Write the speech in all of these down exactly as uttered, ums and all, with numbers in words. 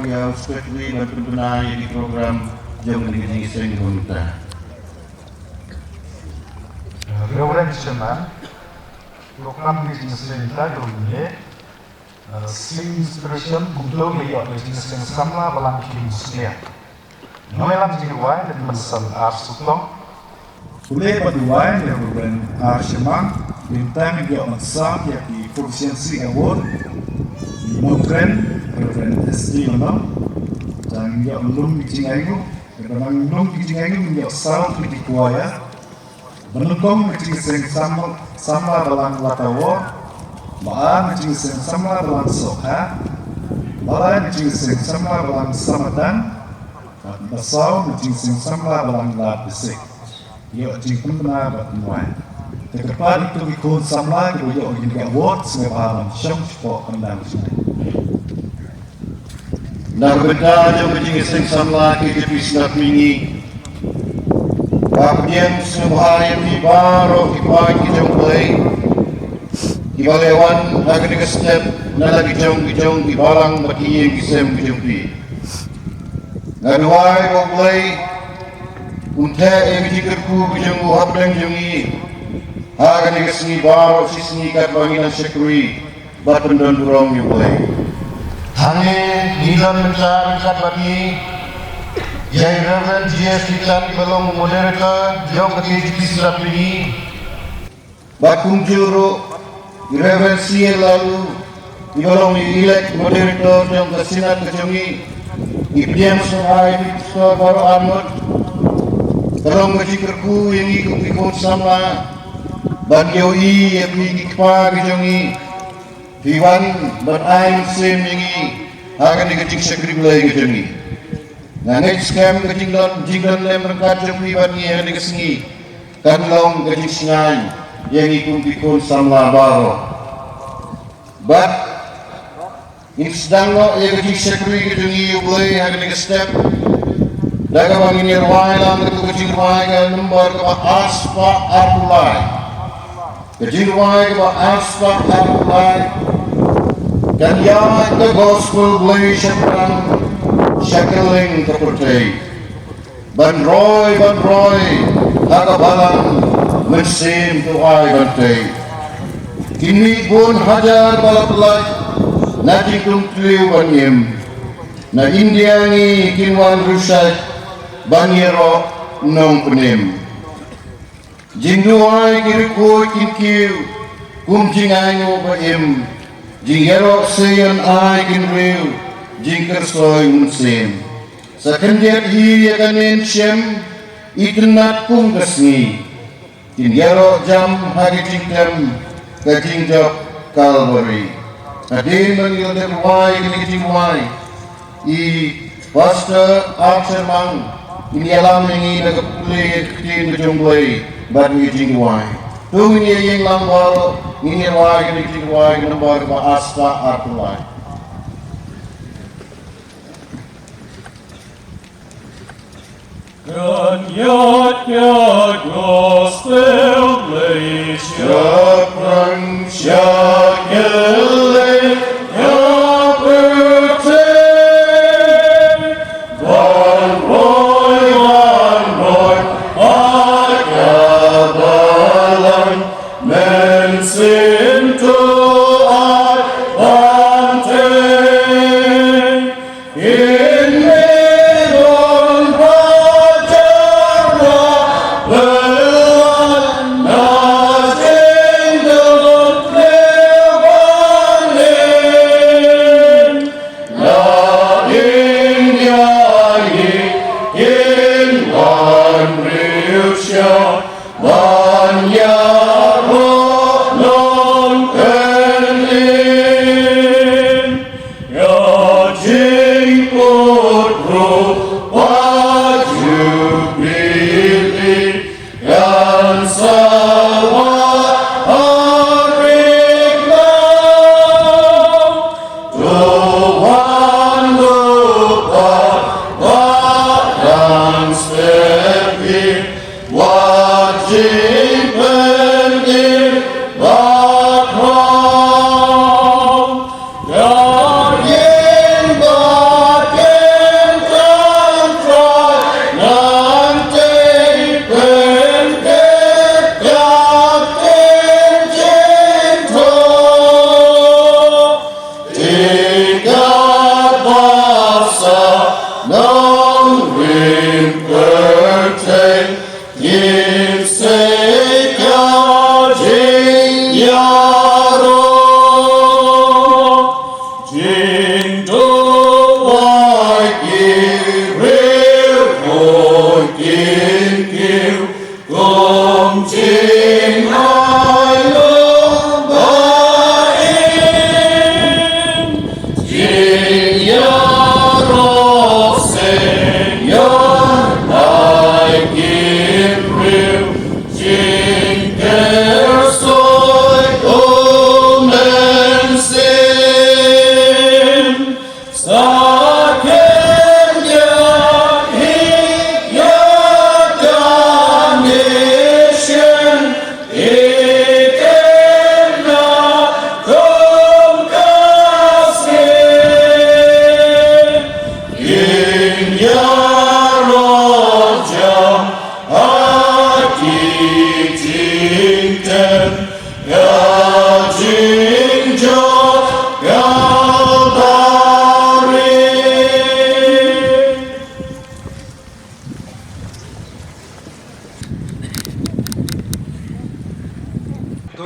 Ïa u Secretary ban pynbna ïa ki program jong ka jingïaseng mynta. Reverend Chairman, program ka jingïaseng mynta ka long ïa, eh, Sing Inspiration, kumto ka ïoh ka jingïaseng samla balang ki muslia. Nongïalam jingrwai, leit ban san ar sutong. Pule bad duwai ïa Reverend R Shyamang, bad tang ïoh ban sam ïa ki Proficiency Award, i nongkren Reverend S D Lyngdoh, tang ïoh lum ki jingainguh, ban lum ki jingainguh ïoh saw ki kwaya, ba nyngkong ka jingïaseng sam-, samla balang Lata Ward, ba ar ka jingïaseng samla balang Sohkha, ba lai ka jingïaseng samla balang Samatang, bad ba saw ka jingïaseng samla balang Lad Besik. Ïoh jingpynbna bad pynwai. Te kyrpad ïa ki khun samla kiba ïoh ïa ka award sngewbha ban shong shapoh kandang shnong. Na ka bynta jong ka jingïaseng samla K J P Synod Mihngi, nga pdiang sngewbha ïa phi baroh ki paid ki jong U Blei kiba la wan ha kane ka step na la ki jong ki jong ki balang bad ki ïing ki sem ki jong phi. Nga duwai ba U Blei un theh ïa ka jingkyrkhu ka jong u hapdeng jong ngi ha kane ka sngi baroh shi sngi katba ngi nang shakri bad pyndon burom ïa U Blei. Hangne ngi don mynta ryngkat bad ngi ïa i Reverend G S Litan, iba long u moderator jong ka K J P Synod Mihngi. Bad kumjuh ruh i Reverend C A Laloo, iba long i elect moderator jong ka Synod ka jong ngi. Ngi pdiang sngewbha ïa phi pastor baroh arngut. Ka long ka jingkyrkhu ïa ngi kum ki khun samla ban ïohi ïa phi ki kpa ki jong ngi. Phi wan ban ai mynsiem ïa ngi ha kane ka jingshakri Blei ka jong ngi. Nga ngeit skhem ka jingdon, jingdon lem ryngkat jong phi bad ngi ha kane ka sngi kan long ka jingshngaiñ ïa ngi kum ki khun samla baroh. Bad ngin sdang noh ïa ka jingshakri ka jong ngi ïa U Blei ha kane ka step da kaba ngin ïa rwai lang ïa ka jingrwai ka number kaba arspah arphew lai. Ka jingrwai kaba arspah arphew lai kan ïaid ka gospel Blei shaphrang sha kylleng ka pyrthei. Ban roi, ban roi ha ka balang, Mynsiem to ai ban tei. Kin mih bun hajar ba la pyllait na jingkhlem thliew ban im. Na India ngi kin wan riewshait ban ïaroh nongpynim. Jingduwai ki riewkhuid kin kiew kum jingainguh ba im. Jingïaroh seiñ ai kin riew, jingkyrsoi Mynsiem. Sa khyndiat hi ïa ka nen shem, itynnat kum ka sngi. Kin ïaroh jam ha ki jingtem, ka jingjop Kalbari. Hadien ba ngi la dep rwai kine ki jingduwai, i Pastor Archer Mang in ïalam ïa ngi da ka pule ïa ka ktien ka jong U Blei bad ïa ka jingduwai. To ngin ïa ïeng lang baroh, ngin ïa rwai ïa ka jingduwai ka number ba arspah arphew lai. Kan ïaid ka gospel Blei shaphrang sha kylleng ka pyrthei. Ban roi, ban roi ha ka balang, Mynsiem to ai ban tei. Ban ïaroh nongpynim ïa jingkut ruh bad jubili, kan sa wan ha ri khlaw. To wan ruh bad wat dang step in. Wat jingpynim bad khraw, ïa ïing bad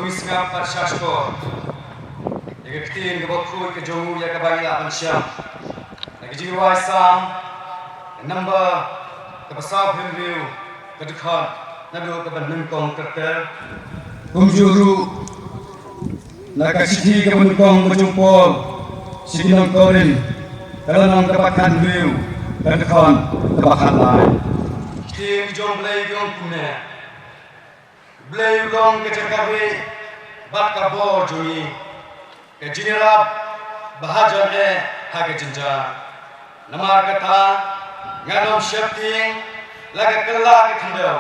Sngap bad shahshkor ïa ka ktien kaba khuid ka jong u ïa kaba ngi lah ban shem. Na ka jingrwai Salm, ka number kaba saw phew hynriew, ka dkhot naduh kaba nyngkong ter ter. Kumjuh ruh na ka shithi kaba nyngkong ka jong u Paul sha ki nong Korinth, ka lynnong kaba khathynriew, ka dkhot kaba khatlai. Ktien jong U Blei ka ong kumne: U Blei u long ka jaka rieh bad ka bor jong ngi, ka jingïarap ba hajan eh ha ka jynjar. Namar kata, ngan ym sheptieng la ka kylla ka khyndew,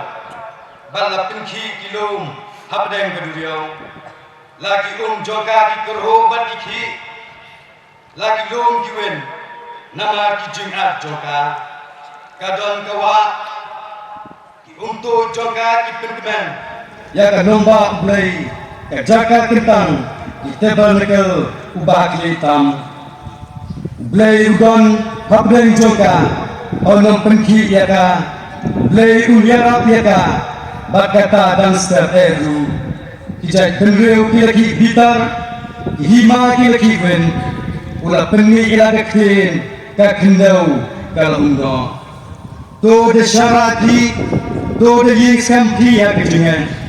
bad la pynkhih ki lum hapdeng ka duriaw. La ki um jong ka ki kyrhuh bad ki khih, la ki lum ki win namar ki jingat jong ka. Ka don ka wah, ki umtuid jong ka ki pynkmen ïa ka nongbah U Blei, ka jaka kyntang, ki tabernacle uba ha khlieh tam. U Blei u don hapdeng jong ka, un ym pynkhih ïa ka. U Blei un ïarap ïa ka, bad kata dang step eh ruh. Ki jaitbynriew ki la khih bitar, ki hima ki la khih win, u la pynmih ïa la ka ktien, ka khyndew ka la um noh. To da shara phi, to da ïeng skhem phi ïa ka jingngeit,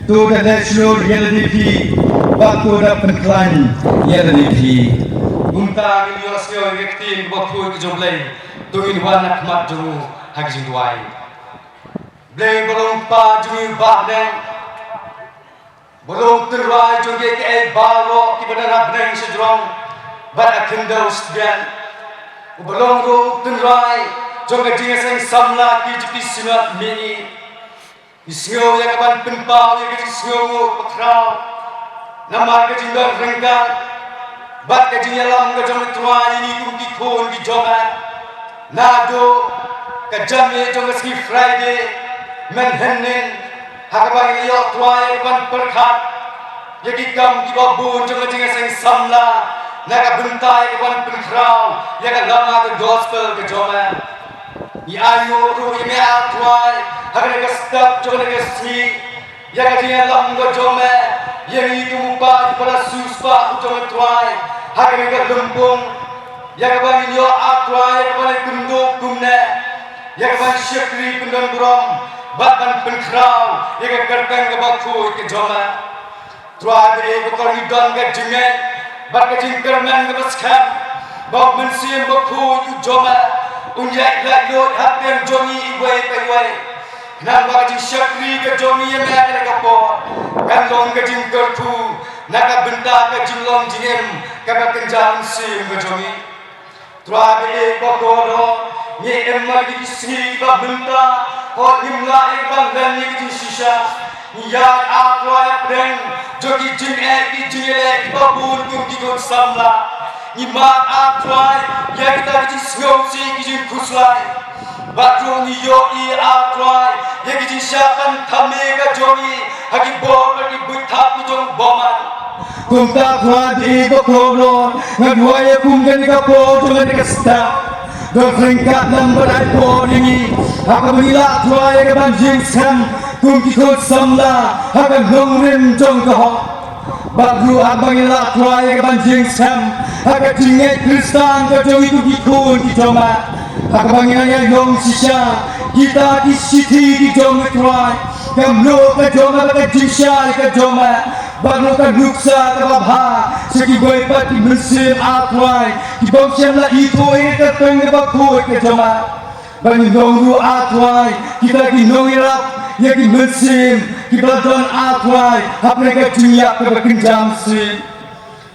to da leh shlur ïa lade phi, bad to da pynkhlaiñ ïa lade phi. Kumta ngin ïohsngew ïa ka ktien kaba khuid ka jong U Blei. To ngin wan ha khmat jong u ha ka jingduwai. Blei ba long Kpa jong ngi uba ha bneng, ba long u tynrai jong kiei kiei baroh kiba don ha bneng shajrong bad ha khyndew shadien, uba long ruh u tynrai jong ka jingïaseng samla K J P Synod mihngi. Ngi sngew ïa ka ban pynpaw ïa ka jingsngewnguh bakhraw namar ka jingdon ryngkat bad ka jingïalam ka jong U Trai ïa ngi kum ki khun ki jong me. Naduh ka janmiet jong ka sngi Friday mynhynnin, ha kaba ngi la ïoh Trai ïa ka ban pyrkhat ïa ki kam kiba bun jong ka jingïaseng samla na ka bynta ïa ka ban pynkhraw ïa ka lama ka gospel ka jong me. Ngi ainguh ruh ïa me, A Trai, ha kane ka step jong kane ka sngi, ïa ka jingïalam ka jong me ïa ngi kum u paid ba la siewspah u jong U Trai ha kane ka lympung. Ïa kaba ngin ïoh, A Trai, ïa ka ban kynduh kumne, ïa ka ban shakri pyndonburom bad ban pynkhraw ïa ka kyrteng kaba khuid ka jong me. Trai, ba eh ba kor ngi don ka jingngeit bad ka jingkyrmen kaba skhem ba U Mynsiem Bakhuid u jong me un ïaid laitluid hapdeng jong ngi iwei pa iwei, khnang ba ka jingshakri ka jong ngi ïa me ha kane ka por kan long ka jingkyrkhu na ka bynta ka jinglong jingim kaba kynja mynsiem ka jong ngi. Trai, ba eh ba kordor, ngi im ha kine ki sngi kiba mynta, hooid ngim lah ïa ka ban len ïa ka jingshisha. Ngi ïaid, A Trai, hapdeng jong ki jingeh ki jingïaleh kiba bun kum ki khun samla. Ngi mad, A Trai, ïa kita ki jingsngewsih ki jingkhuslai. Bad ruh ngi ïohi, A Trai, ïa ki jingshah ban thame ka jong ngi ha ki bor bad ki buit thap ki jong u bymman. Kumta Trai, ba eh ba kordor, nga duwai ïa kum kane ka por jong kane ka step, don ryngkat lem bad ai por ïa ngi ha kaba ngi lah, Trai, ïa ka ban ïeng skhem kum ki khun samla ha ka nongrim jong ka hok. Bad ruh ha kaba ngi lah, Trai, ïa ka ban ïeng skhem ha ka jingngeit Khristan ka jong ngi kum ki khun ki jong me, ha kaba ngi nang ïalong shisha kita ki shithi ki jong me, Trai, ka mluh ka jong me bad ka jingshai ka jong me. Bad ruh ka nuksa kaba bha sha kiwei pat ki mynsiem, A Trai, ki bym shym la ithuh ïa ka kyrteng kaba khuid ka jong me. Ba ngin long ruh, A Trai, kita ki nongïarap ïa ki mynsiem kiba la don, A Trai, hapdeng ka jingïap kaba kynja mynsiem.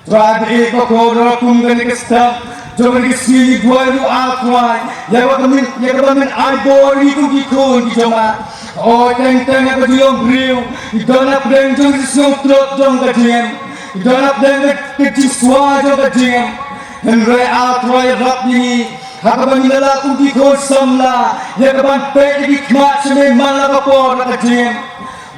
Trai, ba eh ba kordor, kum kane ka step jong kane ka sngi ngi duwai ruh, A Trai, ïa kaba men, ïa kaba men ai bor ïa ngi kum ki khun ki jong me. O, teng teng ha ka jinglong briew ki don hapdeng jong ka jingsngewthuh jong ka jingim, ki don hapdeng ka, ka jingswa jong ka jingim. Hynrei, A Trai, ïarap ïa ngi ha kaba ngi la lah kum ki khun samla ïa ka ban peit ïa ki khmat sha me man la ka por la ka jingim.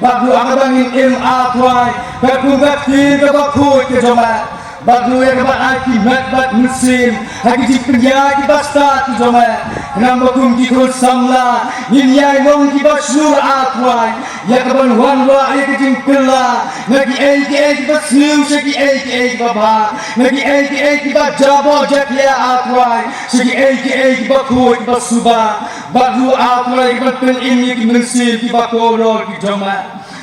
Bad ruh ha kaba ngin im, A Trai, katkum ka ktien kaba khuid ka jong me, Bad ruh ïa kaba ai ki met bad mynsiem ha ki jingpynïaid kiba stad ki jong me. Khnang ba kum ki khun samla ngin ïai long kiba shlur, A Trai. Ïa kaban wanrah ïa ka jingkylla na kiei kiei kiba sniew sha kiei kiei kiba bha, na kiei kiei kiba jaboh jakhlia, A Trai, sha kiei kiei kiba khuid kiba suba. Bad ruh, A Trai, kaban pynim ïa ki mynsiem kiba kordor ki jong me.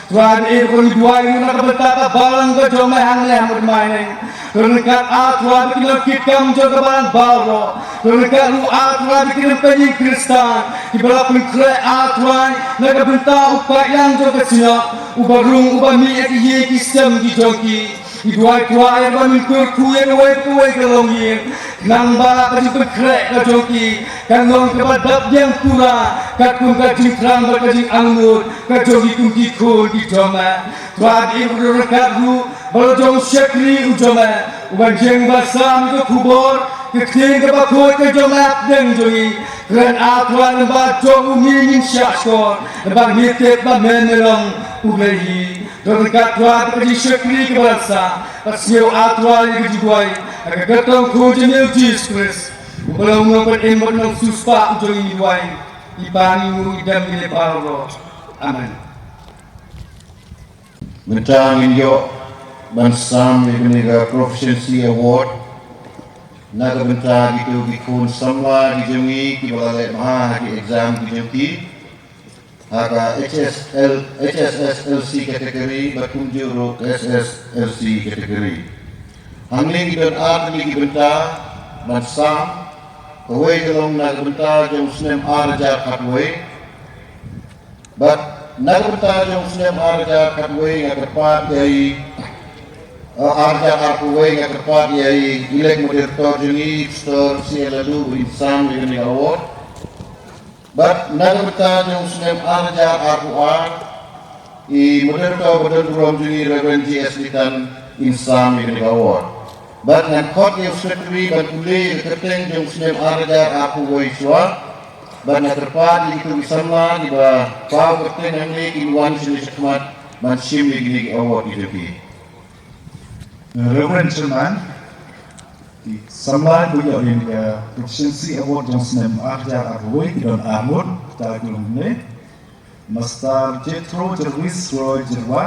Trai, ba ïa ka ngi duwai ruh na ka bynta ka balang ka jong me hangne ha Mawtmai Neng. To ryngkat, A Trai, ba ki nongkitkam jong ka balang baroh. To ryngkat ruh, A Trai, ba ki nongpynim Khristan kiba la pynkhreh, A Trai, na ka bynta u paidlang jong ka shnong uba rung uba mih ïa ki ïing ki sem ki jong ki. Ngi duwai, Trai, ba men kyrkhu ïa kawei pa kawei ka longïing, khnang ba ka jingpynkhreh ka jong ki kan long kaba dap biang pura katkum ka jingthrang bad ka jingangnud ka jong ki kum ki khun ki jong me. Trai, ba ïa u ryngkat ruh ba la jong u shakri u jong me uban ïeng ba sam ïa ka khubor ka ktien kaba khuid ka jong me hapdeng jong ngi. Kren, A Trai, namar ba jong u ngi ngin shahshkor, namar ba ngi tip ba men me long u Blei hi. To ryngkat, Trai, bad ka jingshakri kaba la sah, bad sngewbha, Trai, ïa ka jingduwai ha ka kyrteng u Khun jong me, u Jisu Khrist, uba long u Nongpynim bad u Nongsiewspah u jong ngi, ngi duwai. I Kpa, ngi ngeit, i dem, ngi leh baroh. Amen. Mynta ngin ïoh ban sam ïa kane ka Proficiency Award na ka bynta kito ki khun samla ki jong ngi kiba la leh bha ha ki exam ki jong ki ha ka H S L, H S S L C category bad kumjuh ruh S S L C category. Hangne ngi don ar tylli ki bynta ban sam. Kawei ka long na ka bynta jong u snem ar hajar khatwei. Bad na ka bynta jong u snem ar hajar khatwei nga kyrpad ïa i, eh, ar hajar arphew wei nga kyrpad ïa i lek moderator jong ngi, Pastor C L Laloo, ba in sam ïa kane ka award. Bad na ka bynta jong u snem ar hajar arphew ar, i moderator ba don burom jong ngi, Reverend J S Litan, in sam ïa kane ka award. Bad ngan khot ïa u secretary ban pule ïa ka kyrteng jong u snem ar hajar arphew wei shuwa. Bad nga kyrpad ïa kito ki samla kiba paw kyrteng hangne kin wan shane shakhmat ban shim ïa kine ki award ki jong ki. Reverend Chairman, ki samla kiba ïoh ïa ka Proficiency Award jong u snem ar hajar arphew wei ki don ar ngut, kita ki long kumne. Mister Jethro Jervis Roy Jyrwa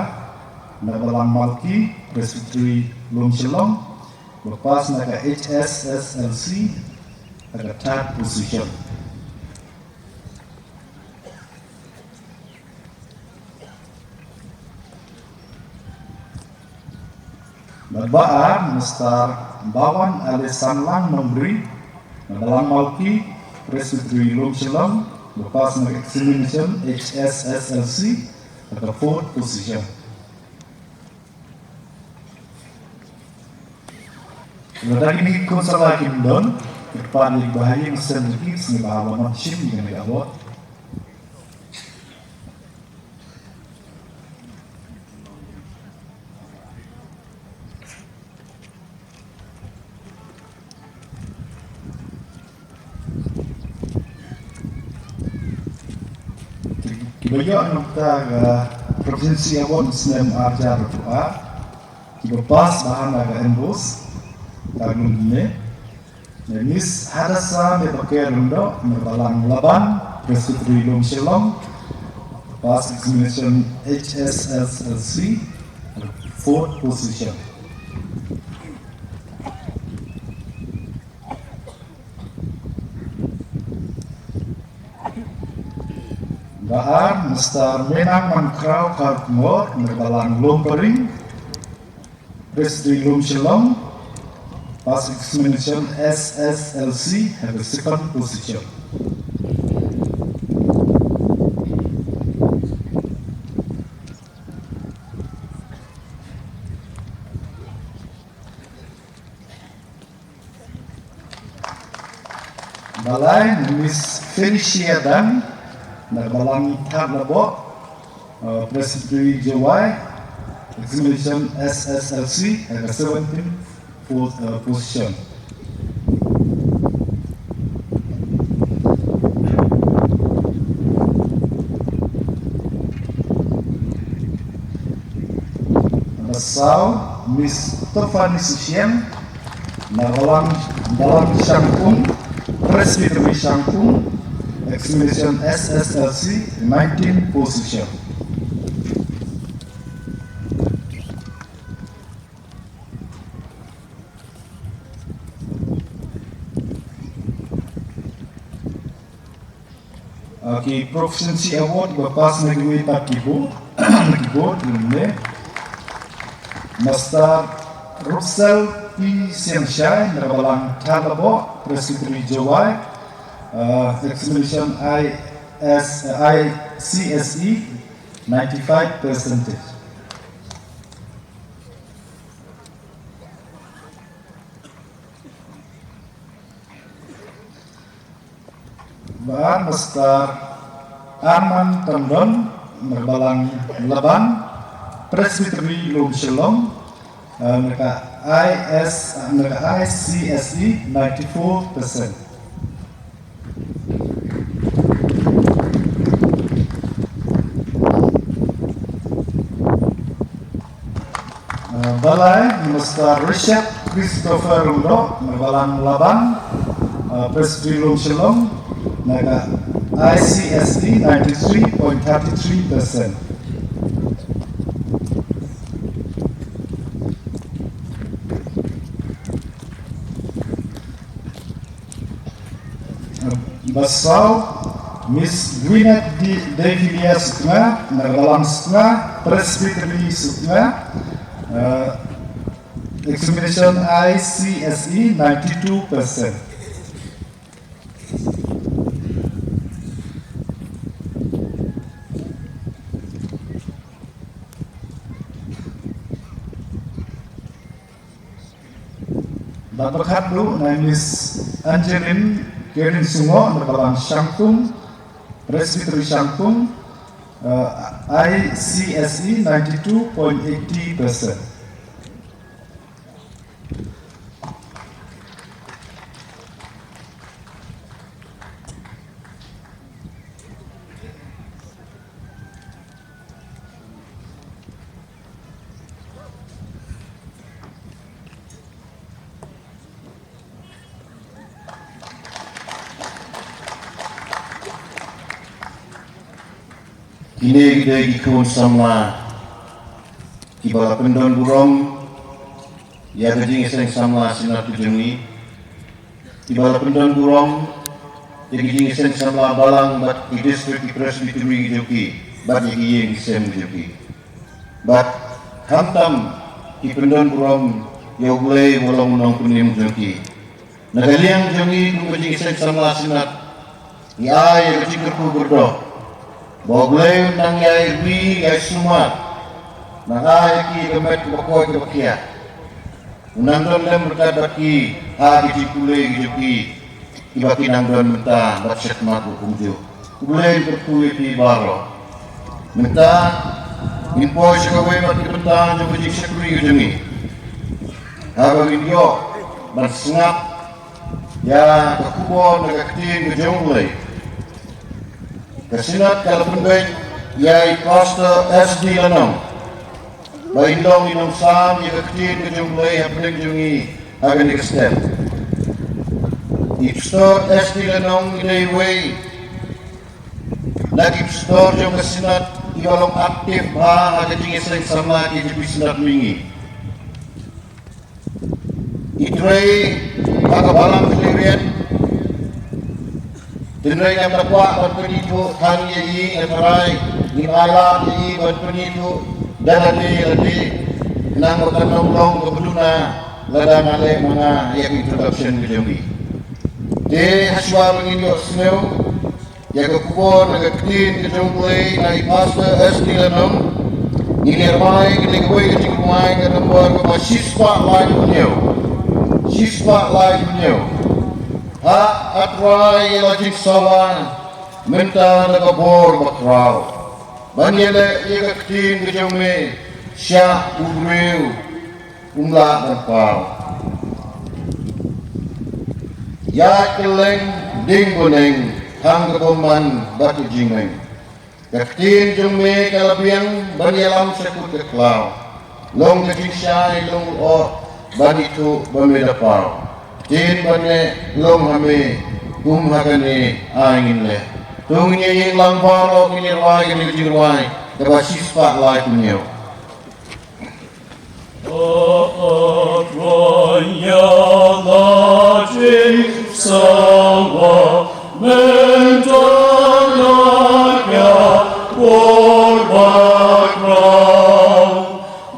na ka Balang Malki Presbytery Lumshillong, ba pass na ka H S S L C ha ka third position. Bad ba ar, Mister Bawan Ali Sanlang Nongbri na Balang Malki Presbytery Lumshillong, ba pass na ka examination H S S L C ha ka fourth position. Lada kine ki khun samla kim don, kyrpad ïa kiba ha ïing ha sem jong ki, sngewbha ban wan shim ïa kane ka award. Kiba ïoh na ka bynta ka Proficiency Award snem ar hajar arphew ar, kiba pass bha na ka MBOSE, ka long kumne. Miss Hadassah Mebaker Lyngdoh na Balang Laban Presbytery Lumshillong, pass examination H S S L C, fourth position. Ba ar, Mister Menang Mankraw Kharkongor na Balang Lumparing Presbytery Lumshillong, pass examination S S L C, ha ka second position. Ba lai, Miss Felicia Dang na Balang Thadlaboh, uh, Presbytery Jowai, examination S S L C, ha ka seventeenth po-, uh, position. Ba saw, Miss Tofani Sisian, na Balang, Balang Shangpung, Presbytery Shangpung, examination S S L C nineteen position. Uh, ki Proficiency Award ba pass na kiwei pat ki board, na ki board, ne. Master Russell P Siangshai, na Balang Thalabo, Presbytery Jowai, uh, examination I S, I C S E, ninety-five percentage. Ba Master Arman Tandon, na Balang Labang, Presbytery Lum Shillong, eh, na ka I S, na ka I C S E, ninety-four percent. Uh, Balai, Mister Richard Christopher Rudo, na Balang Labang, uh, Presbytery Lum Shillong, na ka I C S E ninety-three point thirty-three percent. Ba saw, Miss Gwyneth Di-, Davilia Suknga, na Balang Suknga, Presbytery Suknga, uh, examination I C S E ninety-two percent. Ba pyrkhat ruh na Miss Angeline Karen Sungo, na Balang Shangpung, Presbytery Shangpung, uh, I C S E ninety-two point eighty percent. Kine ki dei ki khun samla kiba la pyndon burom ïa ka jingïaseng samla Synod ka jong ngi. Kiba la pyndon burom ïa ka jingïaseng samla balang bad ki district, ki presbytery ki jong ki bad ïa ki ïing ki sem ki jong ki. Bad khamtam ki pyndon burom ïa U Blei uba long u nongpynim jong ki. Na ka liang jong ngi kum ka jingïaseng samla Synod, ngi ai ïa ka jingkyrkhu kyrdoh ba U Blei un nang ïai ri ïai sumar, nang ai ïa ki ka met kaba koit kaba khiah. Un nang don lem ryngkat bad ki ha ki jingpule ki jong ki kiba ki nang don mynta bad shakhmat ruh kumjuh. U Blei un kyrkhu ïa phi baroh. Mynta ngin poi sha kawei pat ka bynta jong ka jingshakri ka jong ngi. Haba ngin ïoh ban sngap ïa ka khubor na ka ktien ka jong U Blei. Ka Synod ka la pynbeit ïa i Pastor S D Lanong ba in long i nongsam ïa ka ktien ka jong U Blei hapdeng jong ngi ha kane ka step. I Pastor S D Lanong i dei iwei na ki pastor jong ka Synod iba long active bha ha ka jingïaseng samla K J P Synod mihngi. I trei ha ka balang Khliehriat. Hynrei ngam da kwah ban pynithuh than ïa i, nga tharai ngim ailad ïa i ban pynithuh da lade lade. Khnang ba kan ym long kaba duna lada nga leh ma nga ïa ka introduction ka jong i. Te hashwa ba ngin ïohsngew ïa ka khubor na ka ktien ka jong U Blei na i Pastor S D Lanong, ngin ïa rwai kane kawei ka jingrwai ka nombor kaba shispah laiphew hynñiew. Shispah laiphew hynñiew. Ha, ha trai ïa la jingsawa mynta da ka bor bakhraw ban ïaleh ïa ka ktien ka jong me sha u briew um lah ban paw. Ïaid kylleng dieng bneng tang ka bymman bad ka jingmeng. Ka ktien jong me ka la biang ban ïalam sha kut ka khlaw. Long ka jingshai long o ban ithuh ba me da paw. Tin ba ne long ha me kum ha kane ai ngin le. Tung ne yin lang paro kini rwai kini jingrwai. Kaba sispa lai kunyo.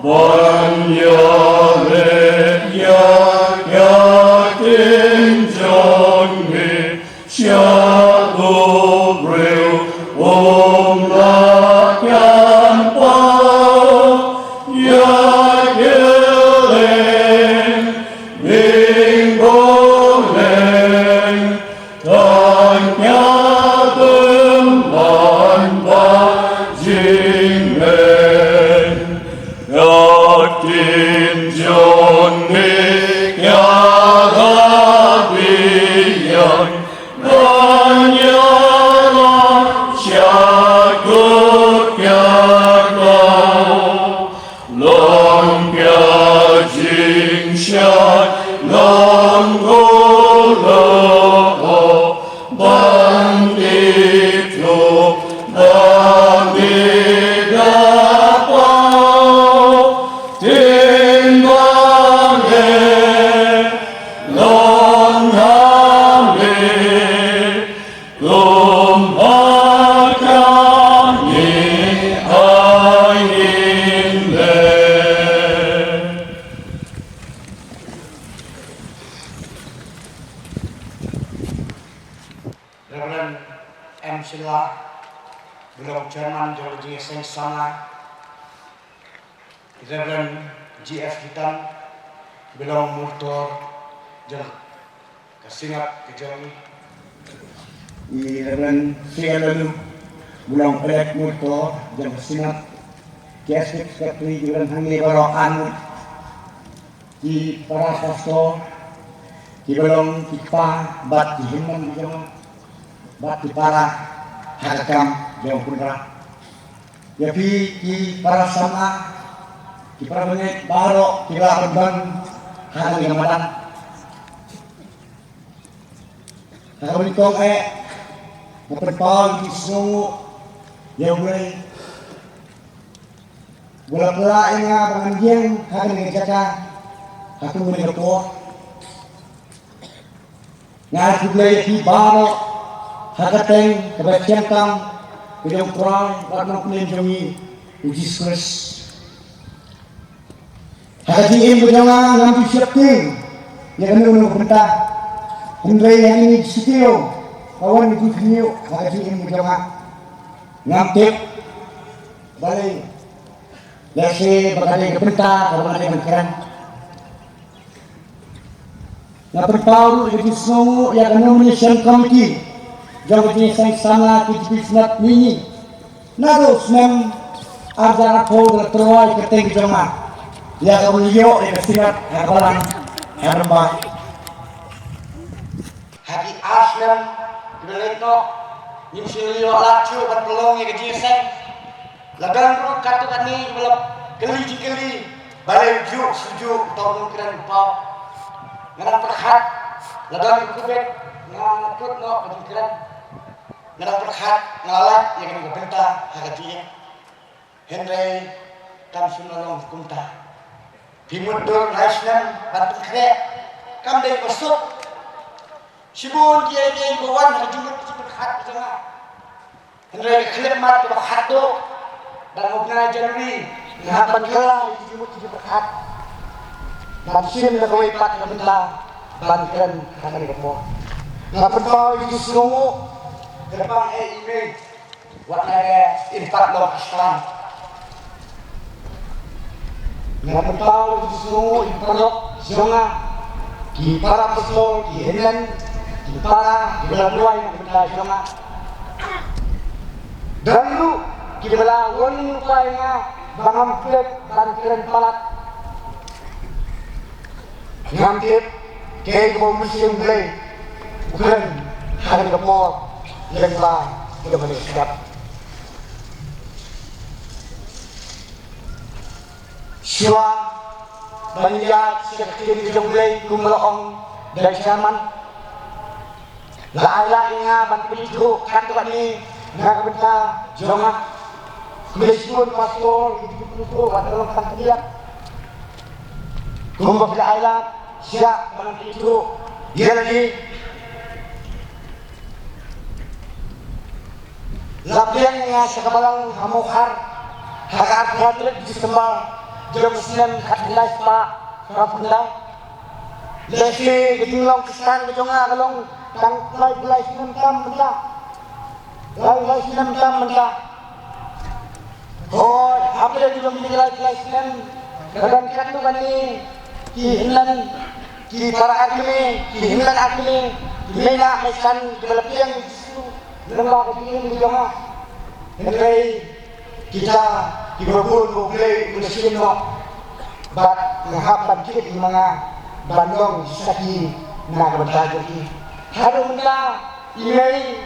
Ban ïaleh ïa ka ktien jong me sha u briew um lah kynmaw ïa ki leh Bynriew leh, tang ïa tymmen ba jingmut. Ïa ktien jong me ïa la biang, ban ïa la sha kut ïa la. Long ka jingshai, long ko lo, ban ithuh, ban ïa da paw, tin ba ngi long ha me. Kum ha ka ngi ai ngin leh. Reverend M Shylla, ba long chairman jong ka jingïaseng samla. Reverend G F Hitan, ba long murtor jong ka synod ka jong ngi. I Reverend C L Laloo, ba long elect murtor jong ka synod. Ki executive secretary, ki Reverend hangne baroh arngut. Ki para pastor, ki ba long ki kpa bad ki hynmen ki jong nga, bad ki para ha ka kam jong u Kynrad. Ïa phi ki para samla, ki para bangeit baroh kiba la pynban ha kane ka madan. Ha kaba nyngkong eh, nga pynpaw ïa ki jingsngewnguh ïa U Blei uba la pynlah ïa nga ba ngan ïeng ha kane ka jaka ha kane ka por. Nga ai khublei ïa phi baroh ha ka kyrteng kaba sngewbha ka jong U Trai bad U Nongpynim jong ngi U Jisu Khrist. Ha ka jingim ka jong nga ngam ju sheptieng ïa kano kano ka bynta. Hynrei ha kine ki shi taïew ka wan ka jingkhynñiuh ha ka jingim ka jong nga. Ngam tip balei, lehse ba ka dei ka bynta kaba nga dei ban kren. Nga pynpaw ruh ïa ka jingsngewnguh ïa ka nomination committee jong ka jingïaseng samla K J P Synod Mihngi. Naduh u snem ar hajar arphew ka la tyrwa ïa ka kyrteng ka jong nga ïa ka ban ïoh ïa ka synod ha ka balang ha Rymbai. Ha ki ar snem kiba la leit noh, ngim shym la ïoh lad shuh ban pynlong ïa ka jingïaseng. La don ruh katto katne kiba la kylli jingkylli, balei juh shu juh uta u nongkren u paw. Nga dang pyrkhat, la don ka Covid, nga kut noh ka jingkren. Nga dang pyrkhat, nga la lait ïa kane ka bynta ha ka jingim. Hynrei kam shym la long kumta. Phi mutdur lai snem ban pynkhreh, kam dei ba suk. Shibun kiei kiei ba wan ha ka jingmut ka jingpyrkhat ka jong nga. Hynrei ka khyllipmat kaba khatduh, dang ha u bnai January, nga hap ban kylla ïa ka jingmut ka jingpyrkhat ban shim da kawei pat ka bynta ban kren ha kane ka por. Nga pynpaw ïa ka jingsngewnguh kaba eh i mei. Wat la ka im pat long ka slam. Nga pynpaw ïa ka jingsngewnguh ïa ki paralok jong nga, ki para apostol, ki hynmen, ki para kiba la duwai na ka bynta jong nga. Don ruh kiba la wan lypa ïa nga ba ngam klet ban kren palat. Ngam tip kaei kaba U Mynsiem Blei u kren ha kane ka por lyngba jong kane ka step. Shuwa ban ïaid sha ka ktien ka jong U Blei, kum ba la ong da i chairman, la ai lad ïa nga ban pynithuh katto katne na ka bynta jong nga. Khublei shibun pastor, ïa ka jingpynithuh wat la long tang khyndiat. Kumba phi la ai lad, sha ban pynithuh ïa lade. La pdiang ïa nga sha ka balang ha Mawkhar ha ka arphew tarik December jong u snem khatkhyndai spah phra phew khyndai. Lehse ka jinglong Khristan ka jong nga ka long tang lai lai snem tam mynta. Lai lai snem tam mynta. Hooid, hapdeng jong kine ki lai lai snem ka don katto katne ki hynmen, ki para ar kmie, ki hynmen ar kmie, ki mei nah mei san kiba la pdiang ïa U Jisu lyngba ka jingim ka jong nga. Hynrei kita kiba bun ba U Blei un da shim noh, bad nga hap ban kit ïa ma nga ban long sakhi na ka bynta jong ki. Haduh mynta i mei,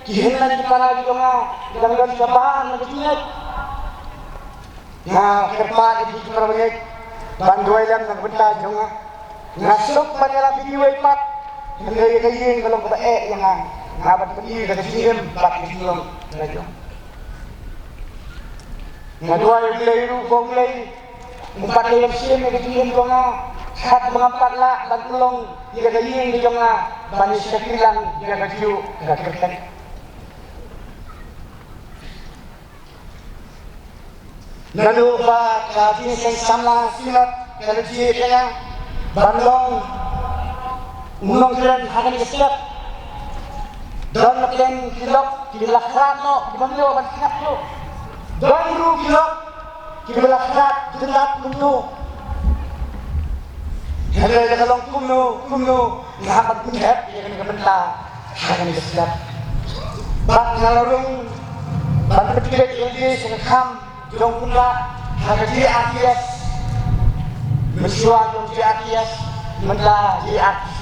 ki hynmen ki para ki jong nga ki dang don sha bha na ka jingngeit. Nga kyrpad ïa phi ki para bangeit ban duwai lem na ka bynta jong nga. Nga suk ban ïalap ïa kiwei pat, hynrei ka ïing ka long kaba eh ïa nga. Nga ban pyni da ka jingim bad ka jinglong ka jong nga. Nga duwai ïa U Blei ruh, ba U Blei un pat leit shim ïa ka jingim jong nga, katba ngam pat lah ban pynlong ïa ka ïing ka jong nga ban ïa shakri lang ïa kajuh ka kyrteng. Naduh ba ka Jingïaseng Samla Synod ka la jied ïa nga ban long u nongkren ha kane ka step, don na pdeng ki lok kiba la khlad noh, kiba ym ïoh ban sngap shuh. Don ruh ki lok kiba la khlad jyndat kumno. Hynrei lada ka long kumno kumno, nga hap ban pyndep ïa kane ka bynta ha kane ka step. Bad nga la rung ban pyntbit ïa lade sha ka kam jong u kynrad ha ka J R T S, mynshuwa jong J R T S, mynta J R T C.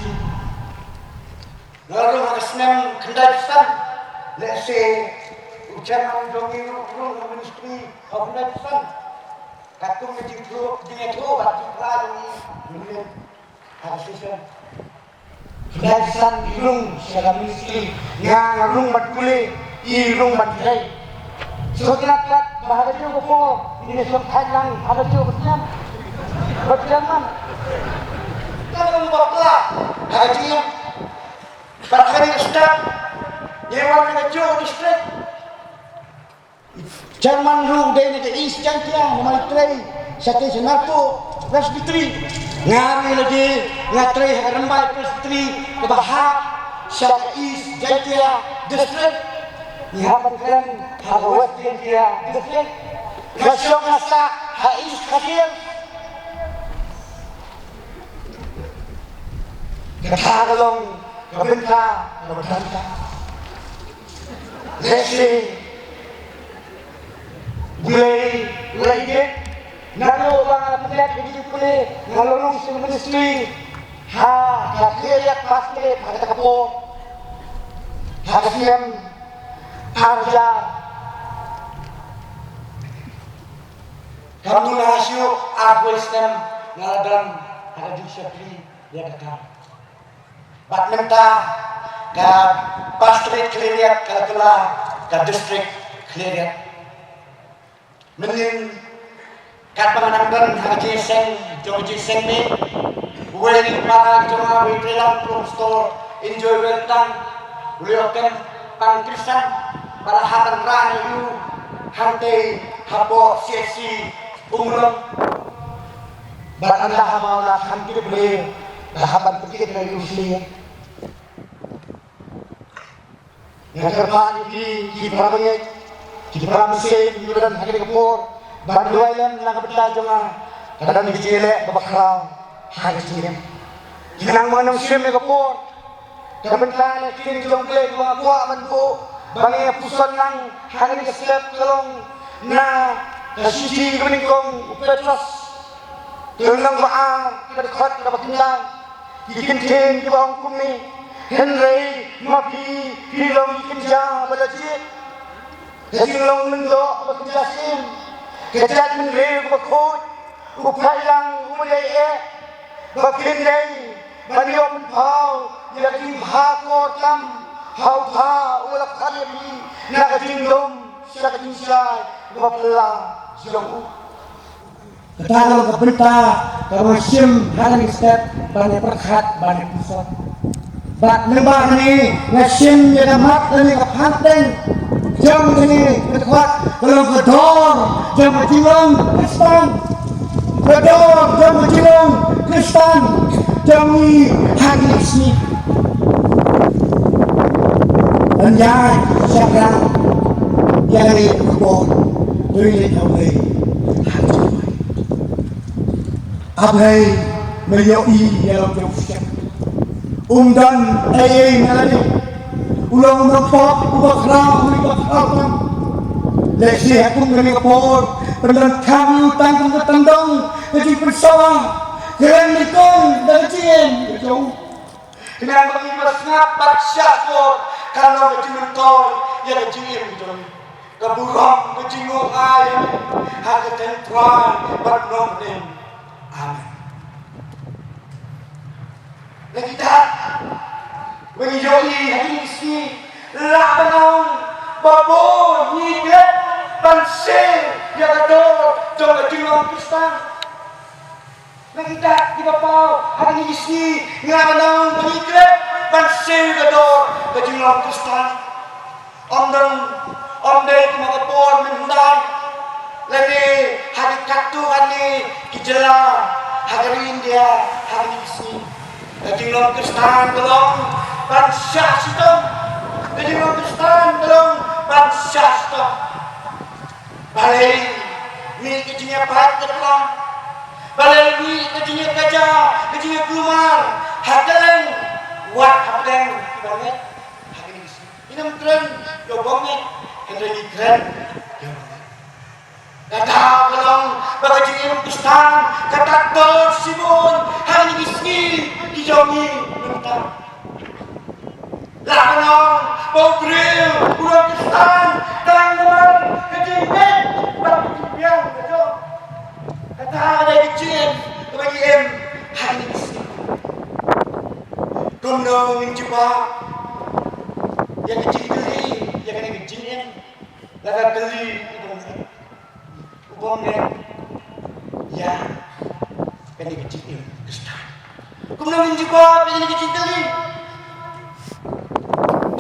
Nga la rung ha ka snem khyndaiphew san, lehse u chairman jong ngi ruh u rung ha ministry ha u khyndaiphew san. Katkum ka jingthoh, jingthoh bad jingphla jong ngi mynnin ha ka session. Khyndaiphew san i rung sha ka ministry, nga nga rung ban pule, i rung ban trei. Sngewtynnat pat ba ha kajuh ka por i la shong thait lang ha kajuh ka snem. Bad jangan ka long bapla ha ka jingim. Bad ha ka step ïa wan na kajuh ka district. Chairman ruh u dei na ka East Jaintia, namar i trei shatei sha Narpuh Presbytery. Nga ruh lade nga trei ha ka Rymbai Presbytery kaba hap sha ka East Jaintia District. Ngi hap ban kren ha ka West Jaintia District. Nga shong nga sah ha East Khasi Hills. Kata ka long ka bynta kaba don ka. Lehse U Blei u la ïeit, naduh ba nga la pyndep ïa ki jingpule, nga la rung sha ka ministry ha ka Khliehriat Pastorate ha kata ka por, ha ka snem ar hajar. Kamnu nga shu arphew snem nga la don ha ka jingshakri ïa ka kam. Bad mynta ka Pastorate Khliehriat ka la kylla ka District Khliehriat. Mynnin katba nga dang don ha ka jingïaseng jong ka jingïaseng miej, uwei na ki para jong nga, uwei u treilang klong store, Enjoy Well Tang, u la ïoh kyrpang Khristan ba la hap ban rah ïa u hangtei hapoh C H C Umrong. Bad ynda haba u la kham kit u Blei, la hap ban pynkit ïa u shlei. Nga kyrpad ïa phi ki para bangeit, ki para mynsiem kiba don ha kane ka por, ban duwai lem na ka bynta jong nga. Ka don ka jingïaleh kaba khraw ha ka jingim. Khnang ba ngan ym shim ïa ka por. Ka bynta ne ka ktien jong U Blei kaba nga kwah ban buh ba ngi ïa puson lang ha kane ka step ka long na ka shithi kaba nyngkong u Petros, ka lynnong ba ar, ka dkhot kaba khyndai. Ki kyntien kiba ong kumne: Hynrei ma phi, phi long ki kynja ba la jied, ka jinglong lyngdoh ba kynja syiem, ka jaitbynriew kaba khuid, U Phalang u dei eh ba phin dei ban ïoh pynpaw ïa ka jingbha kor tam ha u Kpa uba la khot ïa phi na ka jinglum sha ka jingshai ba phylla jong u. Kata ka long ka bynta kaba nga shim ha kane ka step ban ïa pyrkhat ban ïa pynshong. Bad lyngba kane nga shim ïa ka mat lane ka phanteng jong kane ka dkhot ka long ka dor jong ka jinglong Khristan. Ka dor jong ka jinglong Khristan jong ngi ha kine ki sngi. Ban ïaid shaphrang ïa kane ka bor, to ïaleit ha U Blei ha ka jingduwai. A Blei, me ïohi ïa la u jong u shisha. Um don ei ei na lade. U long u nongpop uba khraw, uba khraw tam. Lehse ha kum kane ka por pyndonkam ïa u tang kum ka tandong ka jingpynsawa. Kren nyngkong da ka jingim ka jong u. Khnang ba ngi ba sngap bad shah shkor kan long ka jingmyntoi ïa ka jingim jong ngi. Ka burom ka jingnguh ai ha ka kyrteng Trai bad Nongpynim. Amen. Lada kita ba ngi ïohi ha kine ki sngi, lah ban ong ba bun ngi klet ban siew ïa ka dor jong ka jinglong Khristan. Na kita kiba paw ha kine ki sngi, nga lah ban ong ba ngi klet ban siew ïa ka dor ka jinglong Khristan. Ym don, ym dei kum ha ka por mynhyndai lane ha ki katto katne ki jylla ha ka ri India ha kine ki sngi. Ka jinglong Khristan ka long ban shah shitom. Ka jinglong Khristan ka long ban shah shitom. Balei mih ka jingïapait ka tlang? Balei mih ka jingïakajia, ka jingïakulmar ha kylleng wat hapdeng kiba ngeit ha kine ki sngi? Ngim kren ïa u bym ngeit, hynrei ngi kren ïa u bym ngeit. Kata ka long ba ka jingim Khristan ka tat dor shibun ha kine ki sngi ki jong ngi mynta. Lah ban ong ba u briew u long Khristan tang namar ka jingngeit bad ka jingbiang ka jong. Kata ka dei ka jingim kaba ngi im ha kine ki sngi. Kumno ngin jubab ïa ka jingkylli ïa kane ka jingim? Lada kylli u bym ngeit, u bym ngeit ïa kane ka jingim Khristan. Kumno ngin jubab ïa kane ka jingkylli?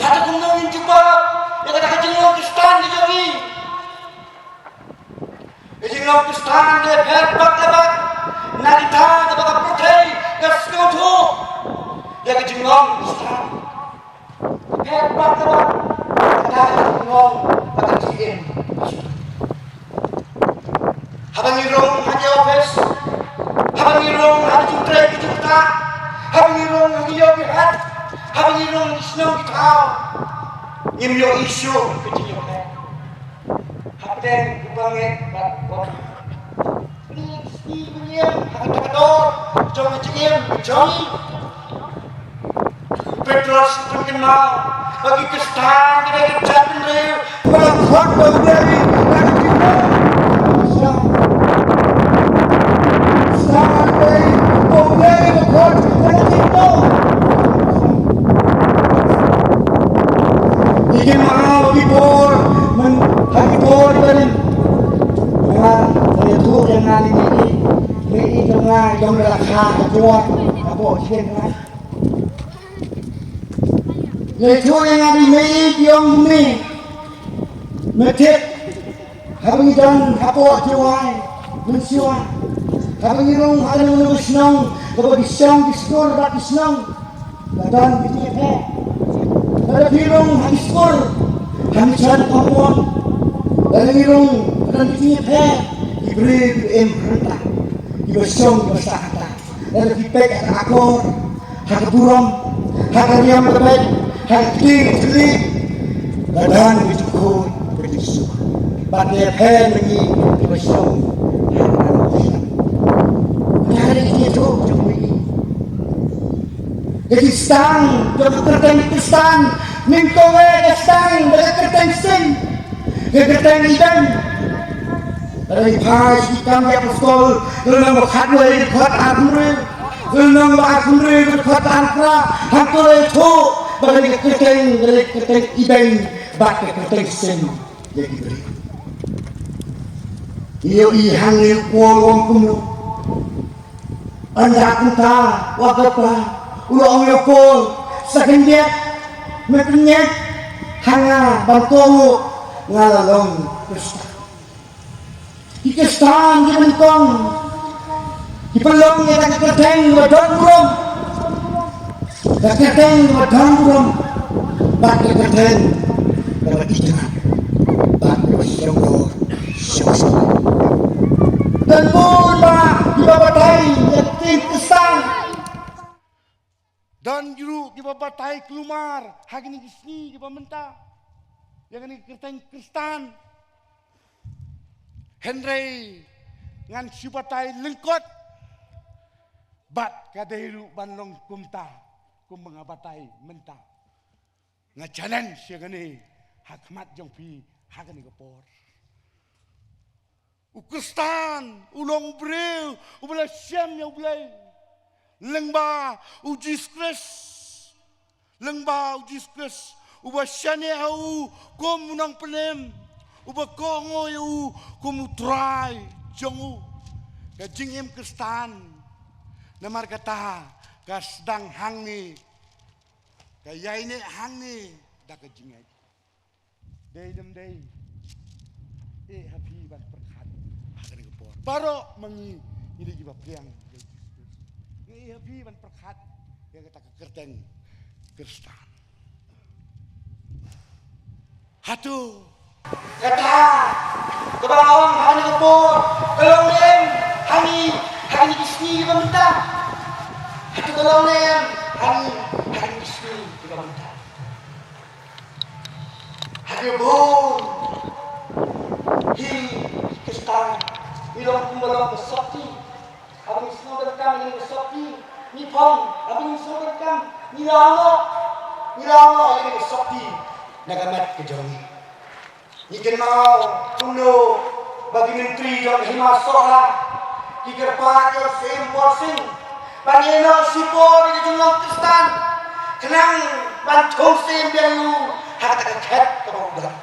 Hato kumno ngin jubab ïa kata ka jinglong Khristan ka jong ngi? Ka jinglong Khristan ka pher bak la bak na kita kaba ka pyrthei ka sngewthuh ïa ka jinglong Khristan. Ka pher bak la bak na kita ka jinglong bad ka jingim. Haba ngi rung ha ki office, haba ngi rung ha ki jingtrei ki jingktah, haba ngi rung ha ki ïew ki hat, haba ngi rung ha ki shnong ki thaw, ngim ïohi shuh ka jingïapher hapdeng u bym ngeit bad u bym ngeit. Kine ki sngi ba ngi im ha kata ka dor jong ka jingim ka jong ngi. U Petros u pynkynmaw ba ki Khristan ki dei ki jaitbynriew ba la khot da U Blei na ka jingim. Khristan ki dei ba U Blei u la khot na ka jingim. Ngi kynmaw ha ki por, myn, ha ki por ba rim. Nga, nga ïathuh ïa nga ri ngi, ngi i jong nga, jong nga la kha ka jua, ka bo chen nga. Nga ïathuh ïa nga ri ngi, jong ngi. Me tip, haba ngi don hapoh Jowai mynshuwa, haba ngi rung ha kano kano ka shnong kaba ki shong ki skur bad ki shnong, la don ki jingïapher. Lada phi rung ha ki skur ha Mawshynrut, lada ngi rung la don ki jingïapher. Ki briew ki im rynta, kiba shong kiba sah hangta. Lada phi peit ha ka akor, ha ka burom, ha ka riam ka beit, ha ka ktien ka thylliej, la don ka jingkhuid ka jingsuk. Bad ka ïapher na ngi kiba shong ha ka burom. Ka ri ka jingïathuh jong ngi. Ka jingsdang jong ka kyrteng Khristan, nyngkong eh ka sdang da ka kyrteng sing, ka kyrteng Eden. Lada ngi phai sha ki Kam ki Apostol, lynnong ba khatwei, dkhot arphew hynriew, lynnong ba arphew hynriew, dkhot arphew phra, hangto la ïathuh ba kane ka kyrteng, kane ka kyrteng Ibeiñ bad ka kyrteng Sing ïa ki briew. Ngi ïohi hangne u Paul u ong kumno. Ynda kumta, u Agabus u la ong ïa u Paul, sa khyndiat me pynïaid ha nga ban kohnguh nga la long Khristan. Ki Khristan ki nyngkong ki pynlong ïa ka kyrteng ba don burom. Ka kyrteng ba don burom bad ka kyrteng ba itynnad bad ba shongdor shongshit. Don bun ba kiba batai ïa ka ktien Khristan. Don ruh kiba batai kulmar ha kine ki sngi kiba mynta ïa kane ka kyrteng Khristan. Hynrei ngan shu batai lyngkot bad ka dei ruh ban long kumta kumba nga batai mynta. Nga challenge ïa kane ha khmat jong phi ha kane ka por. U Khristan u long u briew uba la shem ïa U Blei. Lyngba u Jisu Khrist. Lyngba u Jisu Khrist uba shaniah ha u kum u nongpynim, uba kohnguh ïa u kum u Trai jong u. Ka jingim Khristan namar kata ka sdang hangne, ka ïaineh hangne da ka jingngeit. Dei ne ym dei? Eh, ha phi ban pyrkhat ha kane ka por. Baroh ma ngi ngi dei kiba pdiang ïa u Jisu Khrist. Ngi eh ha phi ban pyrkhat ïa kata ka kyrteng Khristan. Hato kata kaba nga ong ha kane ka por ka long ne em ha ngi ha kine ki sngi kiba mynta? Hato ka long ne em ha ngi ha kine ki sngi kiba mynta? Hynrei bun hi Khristan ngi long kumba long ka sopti. Haba ngi sngew donkam ïa ka sopti ngi phong, haba ngi sngew donkam ngi la noh, ngi la noh ïa ka sopti na ka met ka jong ngi. Ngi kynmaw kumno ba ki myntri jong ka Hima Sohra ki kyrpad ïa u Syiem Borsing ban ïehnoh shipor ïa ka jinglong Khristan khnang ban thung syiem biang ïa u ha kata ka khet kaba u don.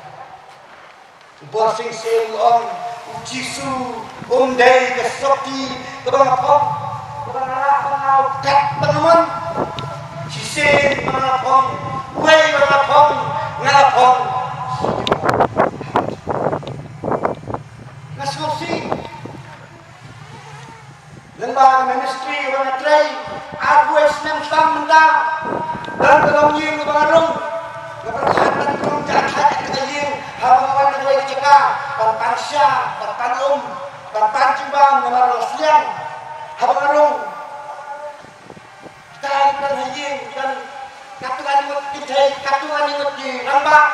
U Borsing Syiem u ong, u Jisu um dei ka sopti kaba nga phong, kaba nga lah ban nga u kat ban nga mon. Shisien ba nga la phong, uwei ba nga la phong, nga la phong. Nga sngewsih. Lyngba ka ministry ba nga trei arphew wei snem tam mynta, don ka longïing kaba nga rung. Nga pyrkhat ban rung jaka khat ka ïing haba nga wan na kawei ka jaka ban pan sha, ban pan um, ban pan jingbam namar nga sliang. Haba nga rung kita ki don ha ïing, ki don katto katne ngut ki kynthei, katto katne ngut ki rangbah,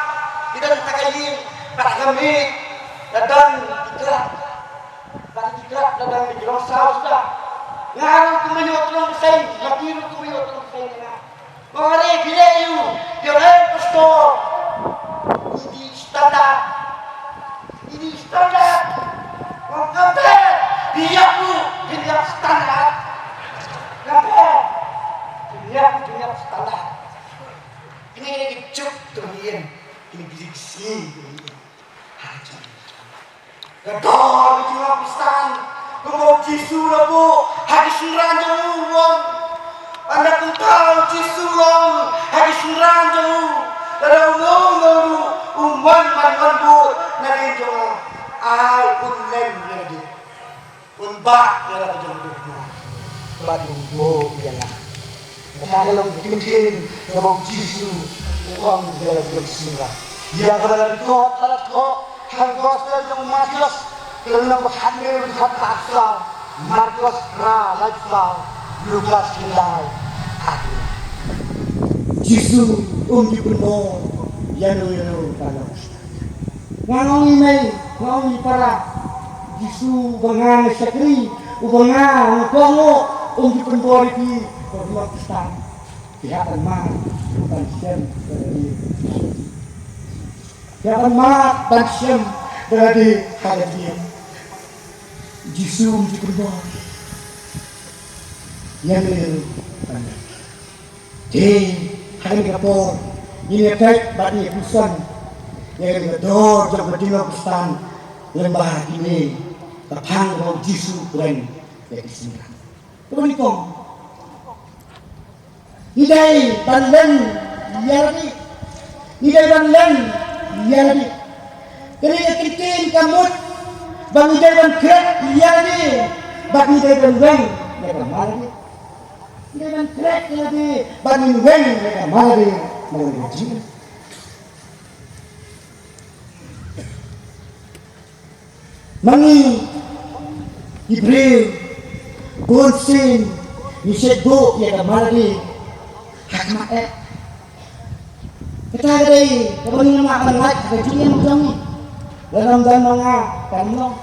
ki don ha ka ïing, bad ha ka miej la don ki krak. Bad ki krak la don ki rong saw suda. Nga ruh kumba ïoh tnum bseiñ, ma ki ruh kumba ïoh tnum bseiñ nga. Nga ong, are phi leh aïu? Phi ong, eh pastor, ngi dei standard. Ngi dei standard. Nga ong, kam pher, phi ïap ruh phin ïap standard. Kam pher, phin ïap ruh phin ïap standard. Kine ki dei ki juk jong ngi, kine ki dei ki sngi jong ngi. Ka dor ka jinglong Khristan kumba u Jisu u la buh ha ki synran jong u, u ong. Ynda kumta u Jisu u ong ha ki synran jong u, lada uno uno ruh u mon ban wan bud nadien jong nga, ai un leng ïa lade, un bah ïa la ka jong u, bad un buh ïa nga. Kata ka long ka kyntien kaba u Jisu u ong ïa la ka jong u synran. Ïa kaba la record, la record ha ka gospel jong u Mathaios, ka lynnong ba khathynriew, dkhot ba arphew saw, Markos phra, laiphew saw, Lukas khyndai, arphew. Jisu um ju pynbor ïano ïano ba long. Nga ong ïa mei, nga ong ïa para, Jisu uba nga nga shakri, uba nga nga kohnguh, um ju pynbor ïa phi ba phi long Khristan. Phi hap ban mad ban shem da lade. Phi hap ban mad ban shem da lade ha lade. Jisu um ju kynmaw ïa me ruh. Te ha kane ka por ngin ïa peit bad ngin ïa pyrshang ïa kane ka dor jong ka Jingïaroh Khristan lyngba kine ka phang kaba u Jisu u kren ïa ki synran. Kaba nyngkong, ngi dei ban len ïa lade. Ngi dei ban len ïa lade. Kane ka ktien ka mut ba ngi dei ban khreh ïa lade bad ngi dei ban weng ïa ka ma lade. Ngi dei ban khreh ïa lade bad ngin weng ïa ka ma lade. Ma lade jingim. Ma ngi ki briew bun sien ngi shait buh ïa ka ma lade ha khmat eh. Kata ka dei kaba ngi mah ban lait ha ka jingim jong ngi. Lada ym don ma nga kam long.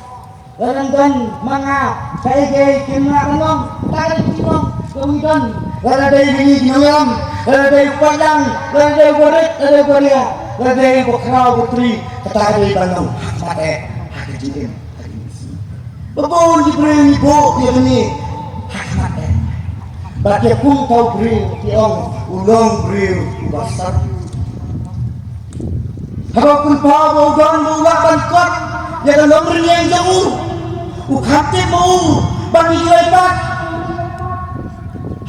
Lada ym don ma nga kaei kaei kim lah ban long. Kata ka dei ka jinglong kaba ngi don. Lada dei ba ngi ki nongïalam, lada dei u paidlang, lada dei u barit, lada dei u baria, lada dei u bakhraw batri, kata ka dei ban long ha khmat eh ha ka jingim. Ba bun ki briew ngi buh ïa kane ha khmat eh. Bad ïa kumta u briew ki ong u long briew uba sat. Haba u pynpaw ba u don ba u lah ban kot ïa ka longrynieng jong u, u kham tip ma u ban ïohi pat.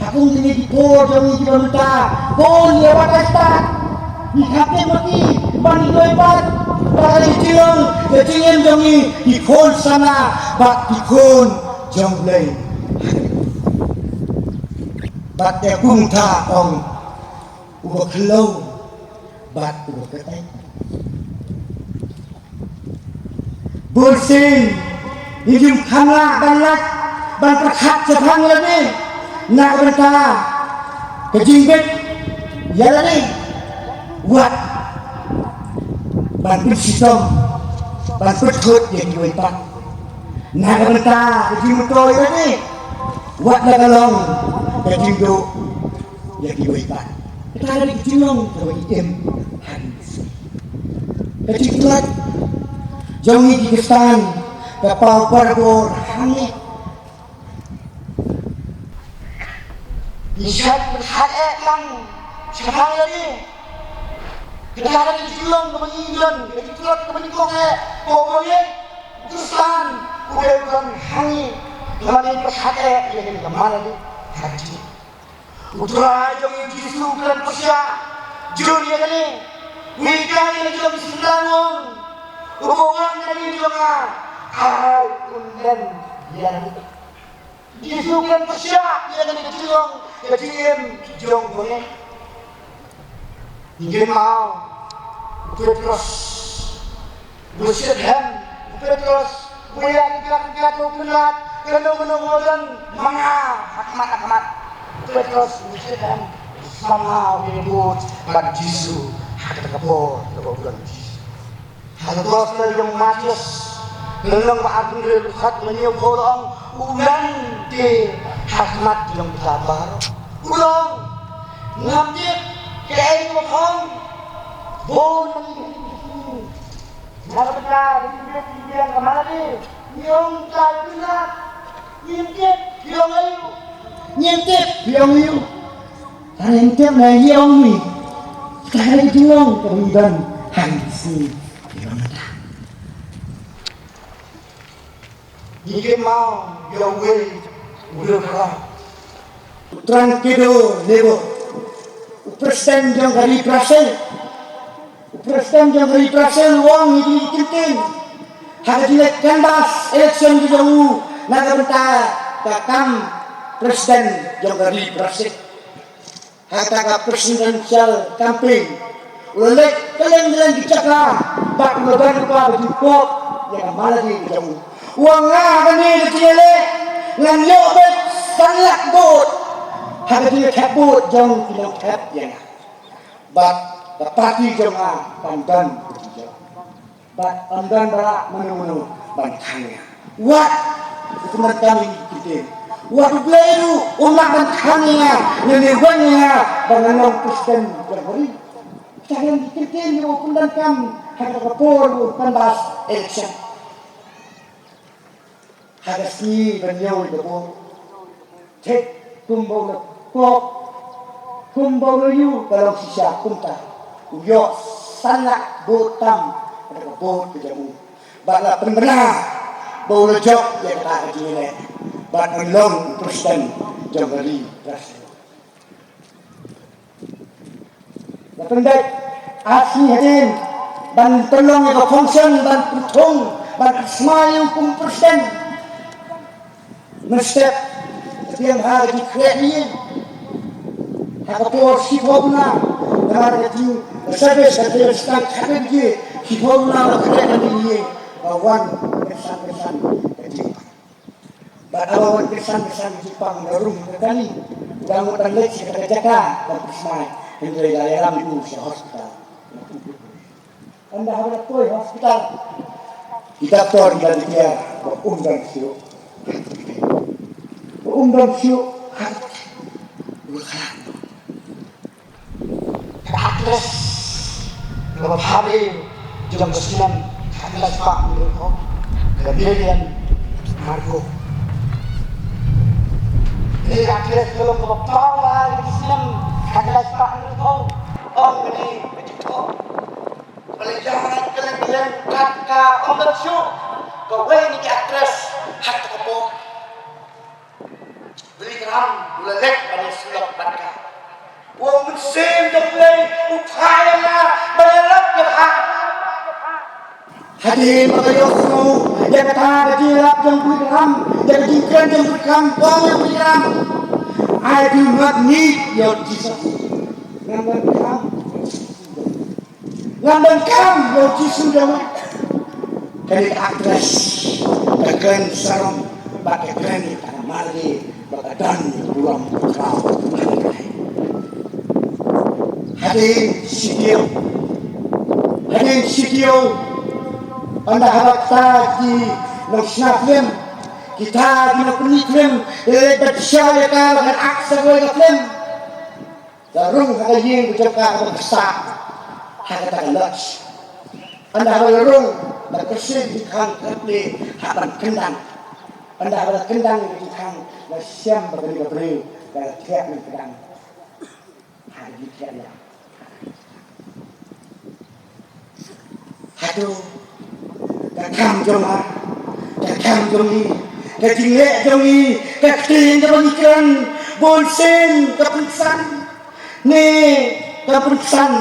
Ha kum kine ki por jong ngi kiba mynta, bun ïa wat ai stad. Ngi kham tip ma ki ban ïohi pat. Ba ka jinglong ka jingim jong ngi ki khun samla bad ki khun jong U Blei. Bad ïa kumta ong uba khlaw bad uba kyrteng. Bun sien ngi jum kham lah ban lait ban pyrkhat shaphang lade na ka bynta ka jingbit ïa lade. Wat ban pynshitom ban pynthut ïa kiwei pat na ka bynta ka jingmyntoi ïa lade. Wat la ka long ka jingduh ïa kiwei pat. Kata ka dei ka jinglong kaba ngi im ha kine ki sngi. Ka jingtlot jong ngi ki Khristan ka paw barabor hangne. Ngi shait pyrkhat eh lang shaphang lade. Kata ka dei ka jinglong kaba ngi don, ka jingtlot kaba nyngkong eh. Ko ba ngi Khristan u dei u don hangne. Namar ngi pyrkhat eh ïa kane ka ma lade ha ka jingim. U Trai jong ngi Jisu u kren pyrshah jur ïa kane. U hikai ïa la ki synran u ong, uba wan na liang jong nga, ai un len ïa lade. Jisu u kren pyrshah ïa kane ka jinglong ka jingim jong u. Ngi kynmaw u Petros. U shitrhem u Petros, u ïaid ryngkat ryngkat, u kynlad, kano kano ba don ma nga ha khmat ha khmat. U Petros u shitrhem, u sngewbha u ïabud bad Jisu ha kata ka por kaba u don Jisu. Ha ka gospel jong u Mathaios, lynnong ba arphew hynriew, dkhot ba hynñiew, u Paul u ong, u len te ha khmat jong kita baroh. U ong, ngam tip kaei kaba phong. Bun na ngi Na ka bynta ka jingbiang ka ma lade, ngi ong, Trai, phi ïohi, ngim tip phi ong aïu. Ngim tip phi ong aïu. Tang ngim tip ne ngi ong mi. Tang ka jinglong ka ngi don ha ngi sngi. Ngi kynmaw ïa uwei u riewkhraw, u Tran Kedo Lebo, u president jong ka ri Brazil. U president jong ka ri Brazil u ong ïa kine ki kyntien ha ka jingleit canvass election ka jong u na ka bynta ka kam president jong ka ri Brazil. Ha kata ka presidential campaign, u la leit kylleng kylleng ki jaka bad u la don lypa ba jingpop ïa ka ma lade ka jong u. U ong, nga ha kane ka jingïaleh ngan ïoh beit san lak vote ha ka jingïathep vote jong ki nongthep ïa nga. Bad ka party jong nga kan don ka jingïoh. Bad ym don ba lah mano mano ban khang ïa nga. Wat u pyndonkam ïa ngi ki ktien. Wat U Blei ruh um lah ban khang ïa nga, lane wan ïa nga ba ngan long president jong ka ri. Kita ki ktien kiba u pyndonkam ha kata ka por u canvass election. Ha ka sngi ban ïoh ïa ka vote. Thik kumba u la pop, kumba u la ïoh ka long shisha kumta. U ïoh san lak vote tam, ka vote ka jong u. Bad la pynbna ba u la jop ïa kata ka jingïaleh. Bad u long u president jong ka ri Brazil. Nga pynbeit, ar sngi hadien ban pynlong ïa ka function ban pynthung ban pynsmai ïa u kum president. Mynstep ka biang ha ka jingkhreh ïing ha ka por shiphew bnai. Namar ka jing service ka dei ban sdang khatwei baje, shiphew bnai la khreh ka ïing ba wan kynsan kynsan ka jingpang. Bad haba wan kynsan kynsan ka jingpang, la rung ka kali. U dang mut ban leit sha kata ka jaka ban pynsmai, hynrei la ïalam ïa u sha hospital. Ynda haba la poi hospital, ki doktor ki la declare ba um don shuh. Ba um don shuh. Ka actress kaba bha jong ka snem khatkhyndai spah hynriewphew, ka Marilyn Monroe. Ka actress ka long kaba bha ha ka snem khatkhyndai spah hynriewphew. Ong kane ka jingthoh ba la ïaid kylleng kylleng kat ka ong dang shuh kawei na ki actress ha kata ka por. Billy Graham u la leit ban ïasyllok bad ka. U ong, Mynsiem jong U Blei u phah ïa nga ban ïalap ïa pha. Hadien ba ka ïohsngew ïa kata ka jingïalap jong Billy Graham, ïa ka jingkren jong Billy Graham, u ong ïa Billy Graham, I do not need your Jesus. Ngam donkam. Ngam donkam ïa u Jisu jong me. Kane ka actress ka kren sarong bad ka kren ïa ka mardor bad ka don ïa ka burom ka khraw. Hadien shi taïew, hadien shi taïew, ynda haba kita ki nongshna film, kita ki nongpynïaid film, leit bad sha ïa ka ban act sa kawei ka film. La rung ha ka ïing ka jong ka kaba khraw, ha kata ka lodge. Ynda haba la rung, la kyrsiew jingkhang ka plie ha ban kyndang. Ynda haba la kyndang ka jingkhang, la shem ba kane ka briew ka la thiah nongkyndang. Ha ka jingthiah ïa. Hato ka kam jong nga, ka kam jong ngi, ka jingleh jong ngi, ka ktien kaba ngi kren, bunsien ka pynksan ne kam pynksan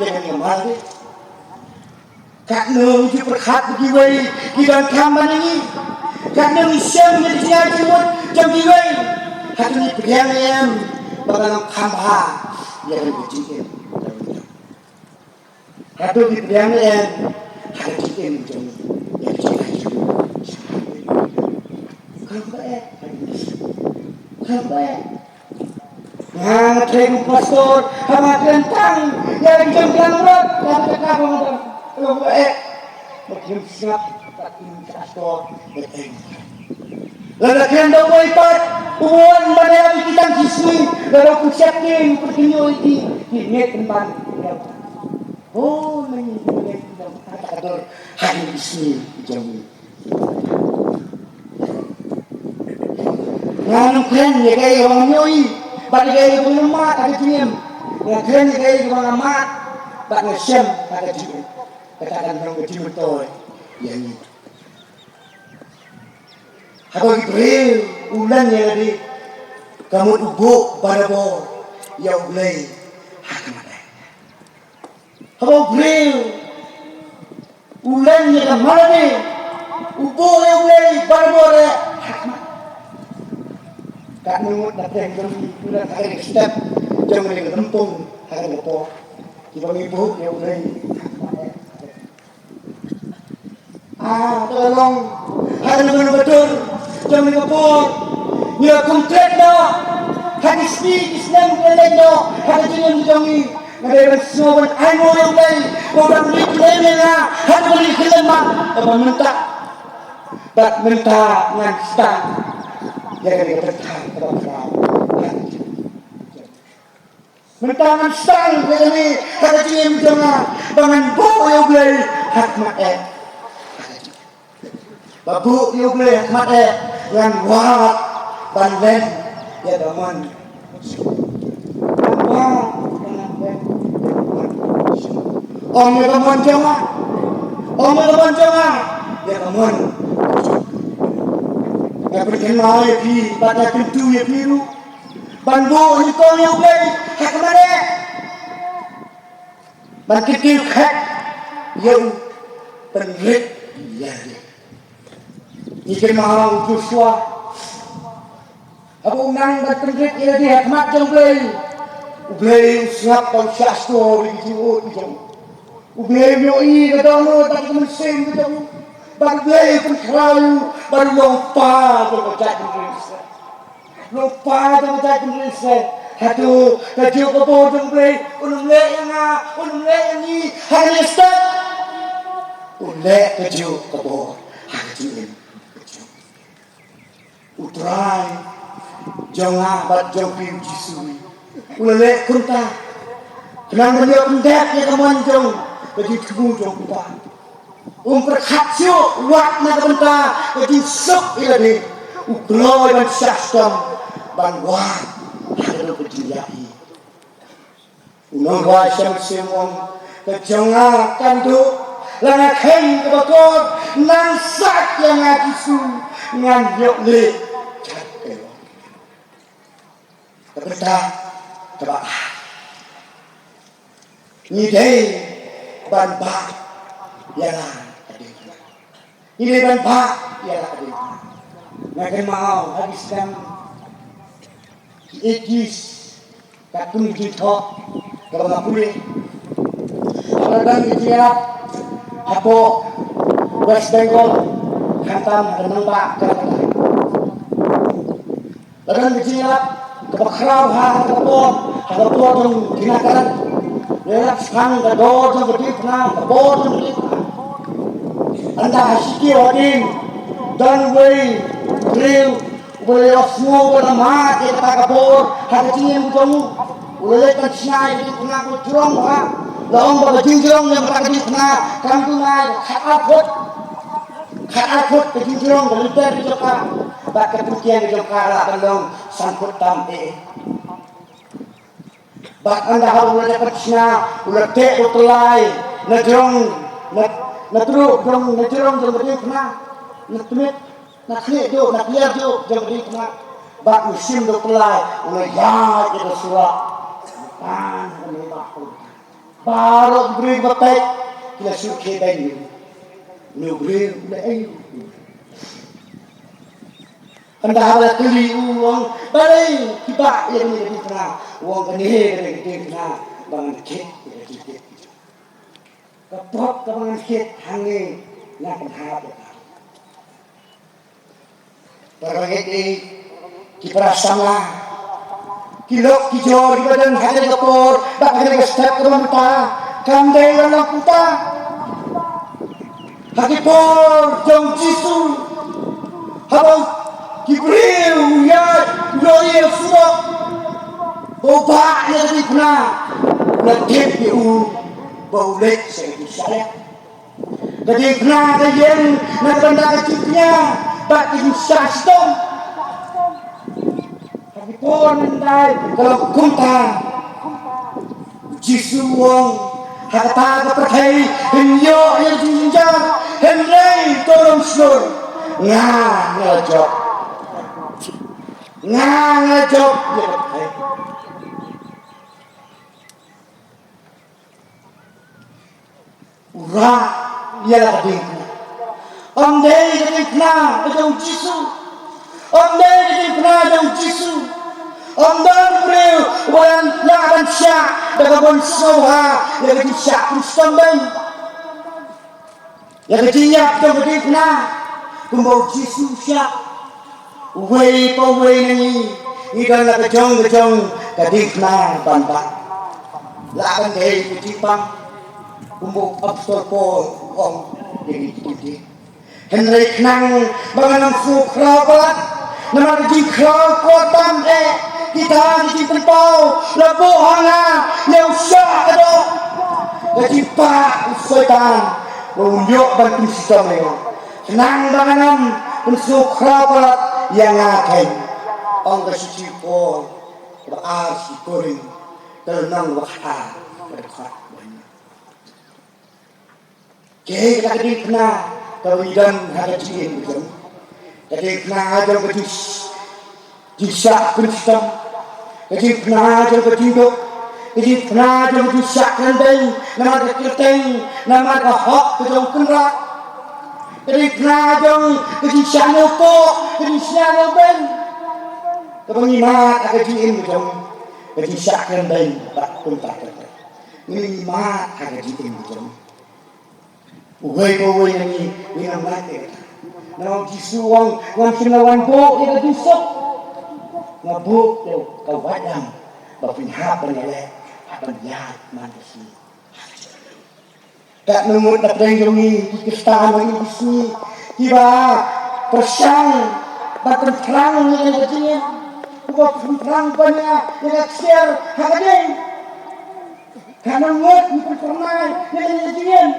ïa ka jingmyntoi? Katno ngi ju pyrkhat ba kiwei ki donkam ban ïa ngi? Katno ngi shem ïa ka jingmut jong kiwei? Hato ngi pdiang ne em ba ka long kham bha ïa ka jingim? Hato ngi pdiang ne em ha ka jingim jong ngi ïa ka jingim jong ngi? Kham bha eh, kham bha eh. Nga nga trei kum pastor, ha nga kren tang ïa ki jong ki langbrot, ïa ki jong ki langbrot. Long ba eh. Ba kim sngap, ba kim pastor, ba eh. Lada kren da uwei pat, u wan ban ïa ki tang ki sngi, lada u pynsheptieng, u pynkhynñiuh ïa ki, ki ngeit pynban. Oh, ngi ngeit pynban, ha ka dur, ha ki sngi jong ngi. Ngan kren ïa kaei kaba nga ïohi bad ïa kaei kaba nga mad ha ka jingim. Ngan kren ïa kaei kaba nga mad bad nga shem ha ka jingim. Kata kan long ka jingmyntoi ïa ngi. Haba u briew u len ïa lade, ka mut u buh barabor ïa U Blei ha ka madan. Haba u briew u len ïa ka mane, u buh ïa U Blei barabor ha khmat. Katno ngut na pdeng jong ngi u len ha ka step jong ngi, ka lympung ha ka por. Kiba ngi buh ïa U Blei ha khmat. Ah, to long ha ka nongpynbeit jong ngi ka por. Ngi la kum klet noh ha ki sngi ki snem ki la leit noh ha ka jingim jong ngi. Nga dei ban sngew ban ainguh ïa U Blei ba u dang leit lem ïa nga ha kaba ngi klet ma ba mynta. Bad mynta ngan sdang ïa kane ka pynthang kaba khraw. Mynta ngan sdang ïa kane ha ka jingim jong nga ba ngan buh ïa U Blei ha khmat eh. Ba buh ïa U Blei ha khmat eh, ngan wad ban len ïa ka mon. Ngan wad ban len ïa ka mon. Ym ïa ka mon jong nga. Ym ïa ka mon jong nga. Ïa ka mon. Nga pynkynmaw ïa phi, bad nga kyntu ïa phi ruh. Ban buh nyngkong ïa U Blei ha khmat eh. Ban kyntiew khet ïa u, pynrit ïa u. Ngi kynmaw u Joshua, haba u nang ban pynrit ïa lade ha khmat jong U Blei, U Blei u sngap ba u shah stor ïa ki jingud ki jong u. U Blei u ïohi ka dohnud bad ka mynsiem ka jong u. Bad U Blei u pynkhraw ïa u ban long u kpa jong ka jaitbynriew Israel. Long u kpa jong ka jaitbynriew Israel. Hato kajuh ka bor jong U Blei un ym leh ïa nga, un ym leh ïa ngi ha kane ka step? Un leh kajuh ka bor ha ka jingim ka jong U Trai jong nga bad jong phi, U Jisu. U la leh kumta khnang ban ïoh pyndep ïa ka mon jong ka jingthmu jong U Kpa. Um pyrkhat shuh wat na ka bynta ka jingsuk ïa lade. U kloi ban shah shitom ban wad ha ka jingïaid. U nongrwai Shem Shem u ong, ka jong nga kan duh, la nga kheiñ kaba kor, nang sait ïa nga Jisu, ngan ïoh leit. Ka bynta kaba ar, ngi dei ban bah ïa la ka diengphna. Ngi dei ban bah ïa la ka diengphna. Nga kynmaw ha ki snem ki eighties, katkum ki jingthoh kaba nga pule, la don ki jingïalap hapoh West Bengal, khamtam ha ka nongbah Calcutta. La don ka jingïalap kaba khraw ha ka por, ha ka por jong ki Nagaland. Ïalap shaphang ka dor jong ka diengphna, ka bor jong ka diengphna. Ynda ha shi kiew hadien don uwei u briew uba la ïohsngew ba la mad ïa kata ka bor ha ka jingim jong u. U la leit ban shna ïa ka diengphna, ka jrong bha. La ong ba ka jingjrong jong kata ka diengphna kam duna khatar phut. Khatar phut ka jingjrong, ka lynter ka jong ka. Bad ka pynkiang ka jong ka la ka long san phut tam eh. Bad ynda haba u la dep ban shna, u la teh u tyllai na jrong, na, na tyrok jong, na jrong jong ka diengphna, na tmit, na khlieh juh, na kliar juh jong ka diengphna. Bad u shim da u tyllai, u la ïaid ïa ka surok. Tan ha ka nongbah. Baroh ki briew kiba peit ki la shu khie beiñ ïa u. Une u briew u leh ei? Ynda haba la kylli u, u ong, balei phi bah ïa kane ka diengphna? U ong, kane ka dei ka diengphna ba ngan kit ïa ka jingkit. Ka pop kaba ngan kit hangne ngan pynhap ïa ka. Para bangeit, ki para samla, ki lok ki jor kiba don ha kane ka por bad ha kane ka step kaba mynta, kam dei ban long kumta. Ha ki por jong Jisu, haba ki briew u ïaid u ïohi ïa u surok ba u bah ïa ka diengphna, u la tip ïa u ba u leit sha ka jingshah leh. Ka diengphna ka ïeng na ka bynta ka jingkñia bad ka jingshah shitom. Ha ki por mynta ka long kumta. U Jisu u ong, ha kata ka pyrthei yn ïoh ïa ka jingjynjar, hynrei to long shlur, nga, nga la jop. Nga, nga la jop ïa ka pyrthei. U rah ïa la ka diengphna. Ym dei ka diengphna ka jong u Jisu. Ym dei ka diengphna jong u Jisu. Ym don u briew uba lah ban shah da kaba sngewbha ïa ka jingshah kum shitom beiñ. Ïa ka jingïap jong ka diengphna, kumba u Jisu u shah. Uwei pa uwei na ngi, ngi don la ka jong ka jong ka diengphna ban bah. Lah ban dei ka jingpang, kumba u Apostol Paul u ong ïa ngi ki diengphna. Hynrei khnang ba ngan ym sngew khraw palat namar ka jingkhraw kordor tam eh, kita ki jingpynpaw la buh ha nga ïa u shah ka doh. Ka jingpah u Soitan ba un ïoh ban pynshitom ïa nga. Khnang ba ngan ym pynsngewkhraw palat ïa nga kein, ong ka shithi u Paul ha ka ar sha ki Korinth, ka lynnong ba khatar, ka dkhot ba hynñiew. Kaei kata ka diengphna kaba ngi don ha ka jingim ka jong ngi? Ka diengphna jong ka jing, jingshah pynshitom, ka diengphna jong ka jingduk, ka diengphna jong ka jingshah kren beiñ namar ka kyrteng, namar ka hok ka jong u Kynrad. Ka diengphna jong ka jingshah ñiewpoh, ka jingshah ñiewbeiñ. Kaba ngi mad ha ka jingim ka jong ngi, ka jingshah kren beiñ bad kumta kumta. Ngi mad ha ka jingim ka jong ngi. Uwei pa uwei na ngi, ngi ngam lait ïa kata. Namar u Jisu u ong, ngam shym la wan buh ïa ka jingsuk, nga buh ïa ka waitlam, ba phin hap ban ïaleh, hap ban ïaid man ka sngi. Katno ngut na pdeng jong ngi ki Khristan ba ngi ki sngi, kiba pyrshang ban pynphrang ïa ka jingim, kiba pynphrang ban ïa, ïa ka ksiar ha ka ding. Katno ngut ngi pynpyrnai ïa ka jingim,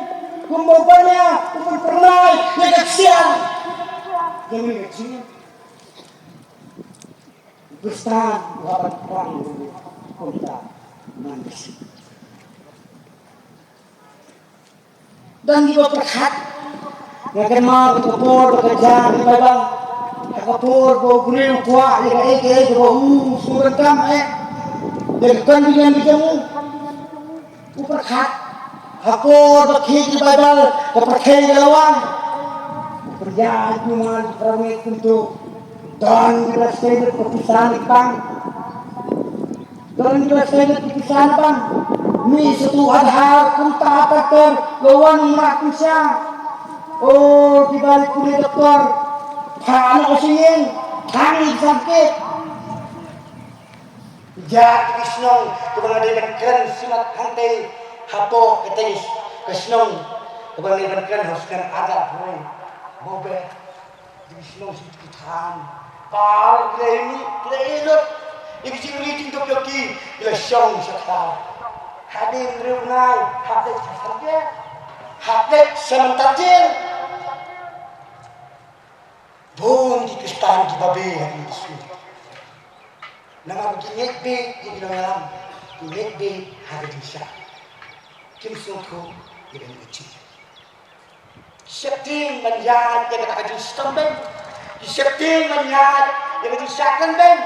kumba ban ïa, ngi pynpyrnai ïa ka ksiar. Jong ngi ka jingim. Khristan u hap ban pyrshang kumta man ka sngi. Don kiba pyrkhat. Nga kynmaw ka por ba ka jia ka Baibl. Ka por ba u briew u kwah ïa kaei kaei kaba u sngewbha ban kam eh. Ïa ka convenience ka jong u. U pyrkhat, ha por ba khie ïa ka Baibl, ka pyrthei ka la wan. U pyrïa ïa u man u pyrngit kumto. Don kiba sngewbha ka pisa na ka bank. Don kiba sngewbha ka pisa na ka bank. Mih sha tu Aadhaar kumta passport, la wan u mrad pisa. O, kiba leit pule doktor. Phah noh sha ïing, thang ïa ki certificate. Ïa ki shnong kiba nga dei ban kren shimet hangtei hapoh katei ka shnong kaba nga dei ban kren ha u snem arhajar hynriew. Mobe ki shnong shi ki than. Par ki la ïa mih, ki la ïa lut. Ïa ki jingri jingduk jong ki, ki la shong sha khlaw. Hadien hynriew bnai, hap leit sha tharkeh. Hap leit sha mynta jel. Bun ki Khristan kiba beh ha kine ki sngi. Namar ba ki ngeit beit ïa ki nongïalam, ki ngeit beit ha ka jingshah. Kim sngewthuh ïa kane ka jingim. Ki sheptieng ban ïaid ïa kata ka jingshitom beiñ. Ki sheptieng ban ïaid ïa ka jingshah kren beiñ.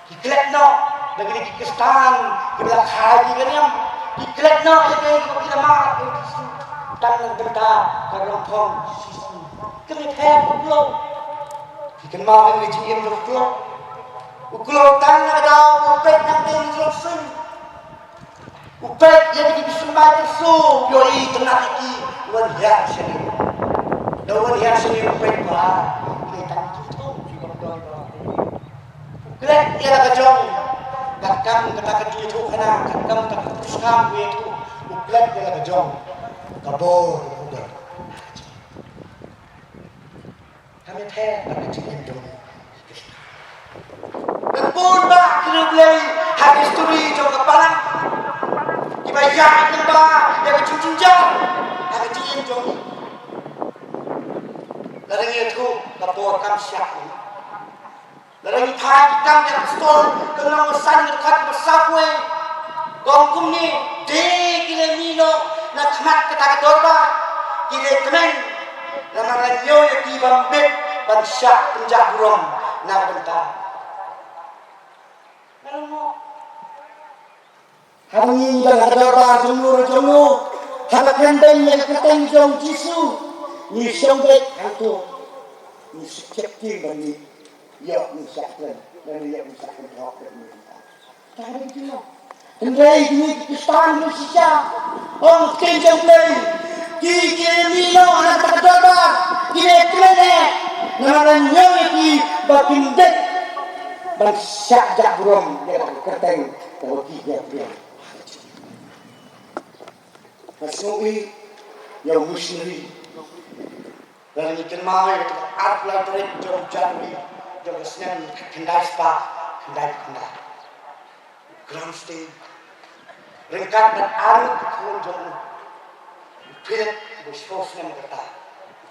Ki klet noh na kine ki Khristan kiba la kha ïa ki ka niam. Ki klet noh ïa kaei kaba ki la mad ïa u Jisu. Tang na ka bynta ka rongphong shisien. Kane pher u kloi. Phi kynmaw ïa ka jingim jong u kloi. U kloi tang na ka daw ba u peit nangtei na jrong suiñ. U peit ïa ki, ki symbai tyrso, u ïohi tynnat ïa ki, u wan hiar shane. Da u wan hiar shane u peit ba, u peit tang ki thong kiba kloi ba. U klet ïa la ka jong, katkam kata ka jingïathuhkhana, katkam kata ka pyrshang u ïathuh, u klet ïa la ka jong, ka bor u don. Ka mih pher bad ka jingim jong ngi. Nang bun bah ki riewblei ha ka history jong ka balang kiba ïaid lyngba ïa ka jingjynjar ha ka jingim jong ngi. Lada ngi ïathuh ka por kam shah ngi. Lada ngi phai ki Kam ki Apostol, ka lynnong ba san, ka dkhot ba sawphew wei. Ka ong kumne, de ki la mih noh na khmat kata ka dorbar, ki la kmen, namar la ñiew ïa ki ban bit ban shah pynjah burom na ka bynta. Haba ngi don ha ka dorbar jong no jong no, haba kren beiñ ïa ka kyrteng jong Jisu, ngi shong beit hangto, ngi sheptieng ban ngi ïoh ngi shah kren, ban ngi ïoh ngi shah kren hok kren ngi. Hynrei kine ki Khristan ruh shisha, ong ktien jong U Blei, ki, ki mih noh na kata ka dorbar, ki la kmen eh, namar la ñiew ïa ki ba kin dei ban shah jah burom ïa ka kyrteng kaba ki ïa pdiang. Nga sngewieit ïa u missionary. Lada ngi kynmaw ïa ka arphew lai tarik jong u January jong ka snem khyndai spah khyndai phew khyndai. Graham Staines, ryngkat bad arngut ki khun jong u, u Philip, uba shiphew snem kata, u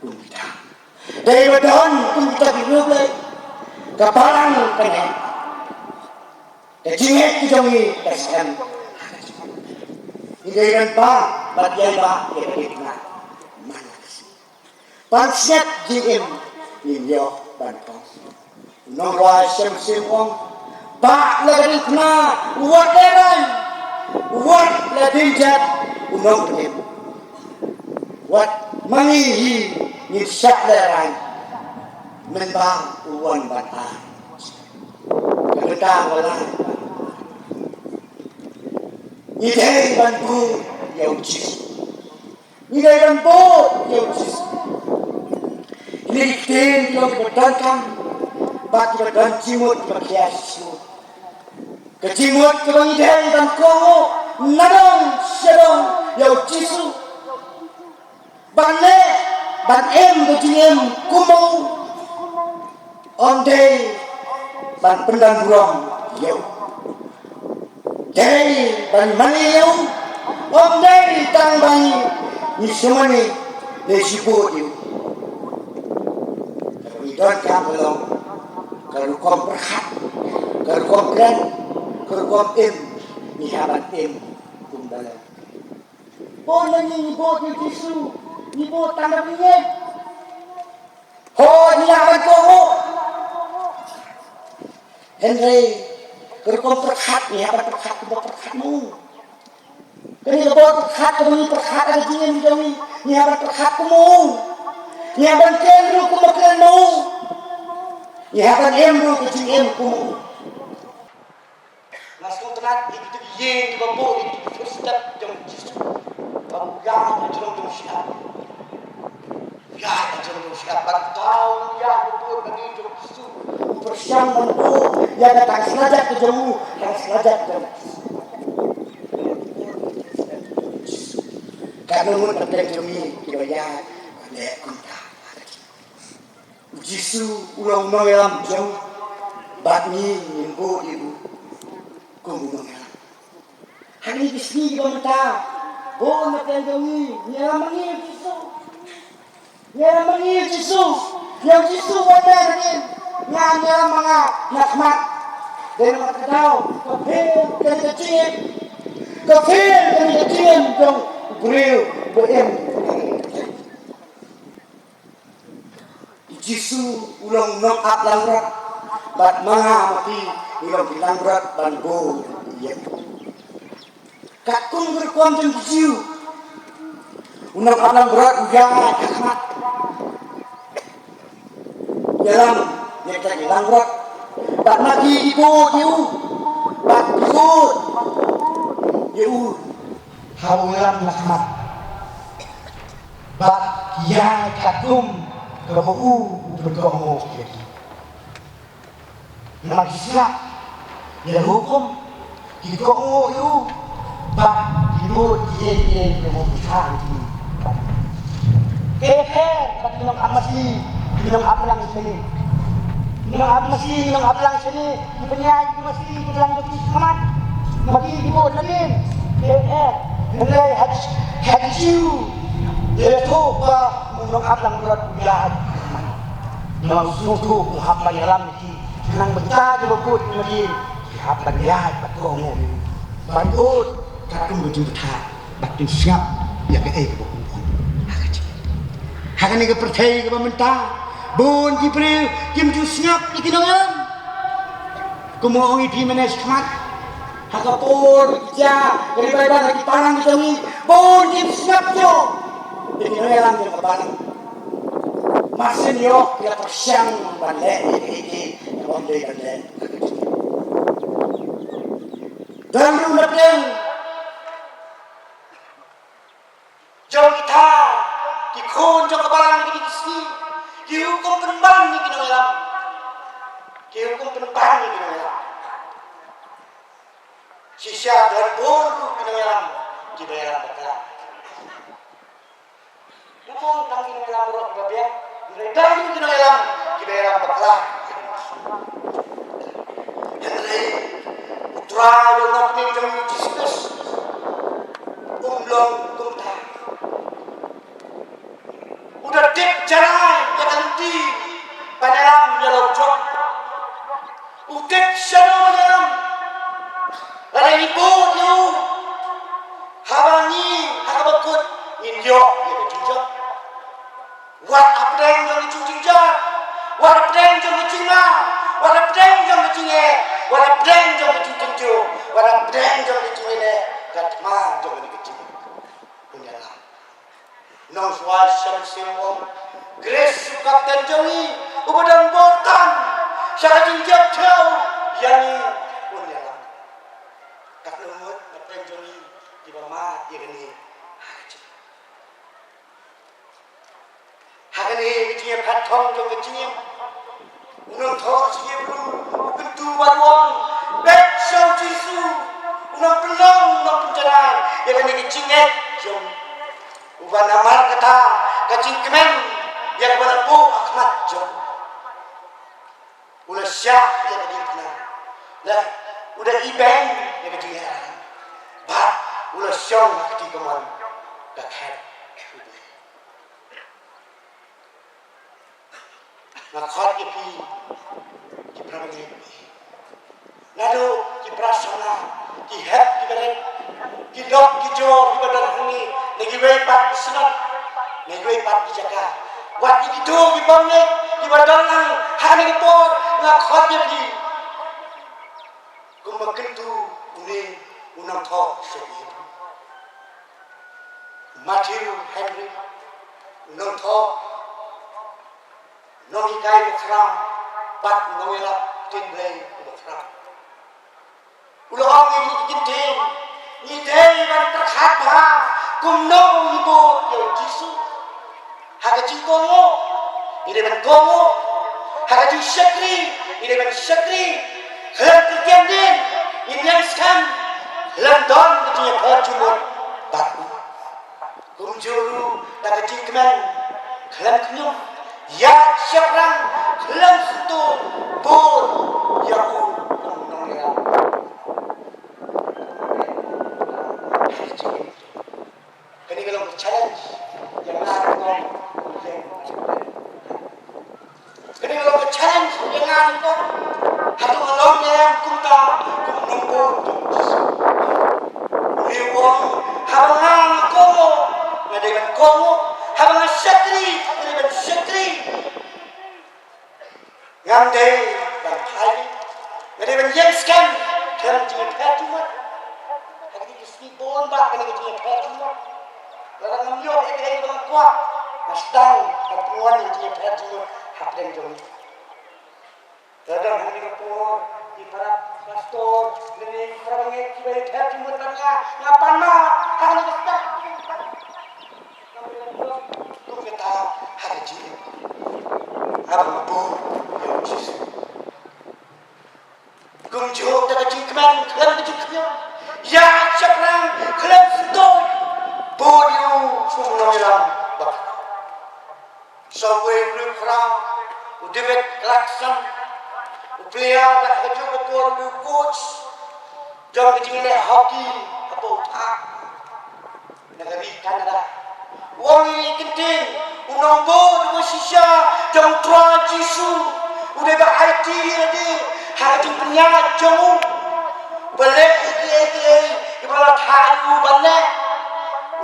kum kita. Dei ba don kum kita ki riewblei, ka balang ka neh. Ka jingngeit ka jong ngi ka sdang. Ngi dei ban bah bad ïai bah ïa ka diengphna man la ka sngi. Pansngiat jingim ngin ïoh ban pang. U nongrwai Shamsiew u ong, bah la ka diengphna, wat lehraiñ, wat la diengjat u nongpynim. Wat ma ngi hi ngin shah lehraiñ, mynba u wan ban ai. Ka bynta ba lai, ngi dei ban buh ïa u Jisu. Ngi dei ban buh ïa u Jisu. Kine ki ktien ki long kiba donkam bad kiba don jingmut kiba khia shisha. Ka jingmut kaba ngi dei ban kohnguh nadong shadong ïa u Jisu. Ban leh, ban im ka jingim kum u. Ym dei ban pyndon burom ïa u. Dei ban mane ïa u. Ym dei tang ban ngi shu mane ne shu buh ïa u. Kaba ngi donkam ka long ka rukom pyrkhat, ka rukom kren, ka rukom im, ngi hap ban im kum ba long. Bun na ngi ngi buh ïa u Jisu, ngi buh tang da bynta ngi. Hooid, ngi hap ban kohnguh. Hynrei ka rukom pyrkhat ngi hap ban pyrkhat kumba pyrkhat ma u. Kane ka bor pyrkhat kaba ngi pyrkhat ha ka jingim jong ngi, ngi hap ban pyrkhat kum u. Ngi hap ban kren ruh kumba kren ma u. Ngi hap ban im ruh ka jingim kum u. Nga sngewtynnat ïa kita ki ïing kiba buh ïa kita ki footstep jong u Jisu. Ba u ïaid ha jrong jong u shyiap. U ïaid ha jrong jong u shyiap. Bad uta u nongïaid ba bud ba ngeit jong u Jisu, u pyrshang ban buh ïa ka tang slajat ka jong u, tang slajat ka jong u Jisu. Katno ngut na pdeng jong ngi kiba ïaid ban leh kumta. U Jisu u long u nongïalam jong ngi, bad ngi ngin buh ïa u kum u nongïalam. Ha kine ki sngi kiba mynta, bun na pdeng jong ngi ngi ïalam ma ngi ïa u Jisu. Ngi ïalam ma ngi ïa u Jisu. Ïa u Jisu u ong ha ngi, ngan ïalam ma nga na khmat. Dei namar kata ka pher kane ka jingim, ka pher kane ka jingim jong u briew ba im. U Jisu u long u nongap langbrot, bad ma nga ma phi ngi long ki langbrot ban buh ïa u. Katkum ka rukom jong ki Jiw, u nongap langbrot u ïaid ha khmat, ïalam ïa kita ki langbrot, bad ma ki ki buh ïa u, bad ki buh ïa u. Haba u ïalam na khmat, bad ki ïaid katkum kaba u u pynkohnguh ïa ki. Namar ki sngap ïa la hukum, ki kohnguh ïa u, bad ki bud kiei kiei kiba u pynshai ïa ki. Ka pher bad ki nongap masi, ki nongap lang shane. Ki nongap masi, ki nongap lang shane, ki pynïaid ki masi, ki lang jong ki shakhmat. Ma ki ki bud nadien. Hynrei ha ki, ha ki Jiw, ïathuh ba u nongap langbrot u ïaid. Nga sngewthuh u hap ban ïalam ïa ki, khnang ba kita kiba bud ïa ki, ki hap ban ïaid bad kohnguh, ban bud katkum ka jingbthah bad kin sngap ïa kaei kaba kum kum. Ha ka jing, ha kane ka pyrthei kaba mynta, bun ki briew kim ju sngap ïa ki nongïalam. Kumba ong ïa phi mynne shakhmat, ha ka por ka jia ka ri Baibl ha ki balang ka jong ngi, bun kim sngap ïa ki nongïalam jong ka balang. Mar shen ïoh ki la pyrshang ban leh ïa kiei kiei kaba ym dei ban leh. Don ruh na pdeng jong kita ki khun jong ka balang ha kine ki sngi, ki hukum pynban ïa ki nongïalam. Ki hukum pynban ïa ki nongïalam. Shisha don bun ruh ki nongïalam kiba ïalam bakla. Ym tang ki nongïalam baroh kiba biang, hynrei don ruh ki nongïalam kiba ïalam bakla. Hynrei U Trai, U Nongpynim jong ngi U Jisu Khrist, um long kumta. U da tip janai ïa ka lynti ban ïalam ïa la u jong. U tip shano ban ïalam. Lada ngi bud ïa u, haba ngi, ha kaba kut ngin ïoh ïa ka jingjop. Wat hapdeng jong ka jingjynjar, wat hapdeng jong ka jingma, wat hapdeng jong ka jingeh, wat hapdeng jong ka jingtynjuh, wat hapdeng jong ka jingeh, ka thma jong ka jingeh. Nongthoh sha mynsiem, Khrist u Kapten jong ngi, uba don bor tam sha ka jingjop ïa ngi, un ïalam. Katno ngut na pdeng jong ngi kiba mad ïa kane ha ka jingim. Ha kane ka jingïapher thong jong ka jingim. U nongthoh sha ki Hebru u kyntu bad u ong, bad sha u Jisu, u nongpynlong, u nongpynjanai ïa kane ka jingngeit jong ngi. Uba namar kata ka jingkmen ïa kaba la buh ha khmat jong u. U la shah ïa ka jingkmen. La, u da ibeiñ ïa ka jingïalang. Bad u la shong ha ka kti kamon ka khet. Nga khot ïa phi ki para bangeit, naduh ki para samla, ki hep ki barit, ki doh ki jor kiba don hangne, na kiwei pat ki synod, na kiwei pat ki jaka, wat ïa kito ki bangeit kiba don lang ha kane ka por, nga khot ïa phi. Kumba kyntu une u nongthoh sha ki Hebru, Matthew Henry, u nongthoh, nonghikai bakhraw bad nongïalap ktien Blei uba khraw. U la ong ïa ngi ki kyntien, ngi dei ban pyrkhat bha kumno ngi bud ïa u Jisu. Ha ka jingkohnguh, ngi dei ban kohnguh. Ha ka jingshakri, ngi dei ban shakri. Khlem kyrkieh dien, ngin ïeng skhem. Khlem don ka jingïapher jingmut bad u. Kumjuh ruh da ka jingkmen khlem khñium, ïaid shaphrang khlem sngewthuh, bud ïa u kum u nongïalam. Kane ka long ka challenge ïa nga nyngkong. Kane ka long ka challenge ïa nga nyngkong. Hato nga long ne em kumta, kum u nongbud jong u Jisu? Une u ong, haba nga kohnguh, nga dei ban kohnguh. Haba nga shakri, nga dei ban shakri. Ngam dei ban phai. Nga dei ban ïeng skhem khlem jingïapher jingmut. Ha kine ki sngi bun bah kane ka jingïapher jingmut. Lada ngam ïoh ïa kaei kaba nga kwah, nga sdang ban pynwan ïa ka jingïapher jingmut hapdeng jong ngi. Lada ha kane ka por ki para pastor lane ki para bangeit kiba ïapher jingmut bad nga, nga pan map ha kane ka step. Kumta ha ka jingim, haba nga bud ïa u Jisu, kumjuh da ka jingkmen khlem ka jingkhñium, ïaid shaphrang khlem sngewthuh, bud ïa u kum u nongïalam. Sa uwei u riewkhraw, u David Clarkson, u player da kajuh ka por u dei u coach jong ka jingïaleh hockey ha Bud ha na ka ri Canada. U ong ïa ngi, Kyntien, u nongbud uba shisha jong u Trai Jisu u dei ba aiti ïa lade ha ka jingpynïaid jong u, ba leh ïa kiei kiei kiba la thah ïa u ban leh.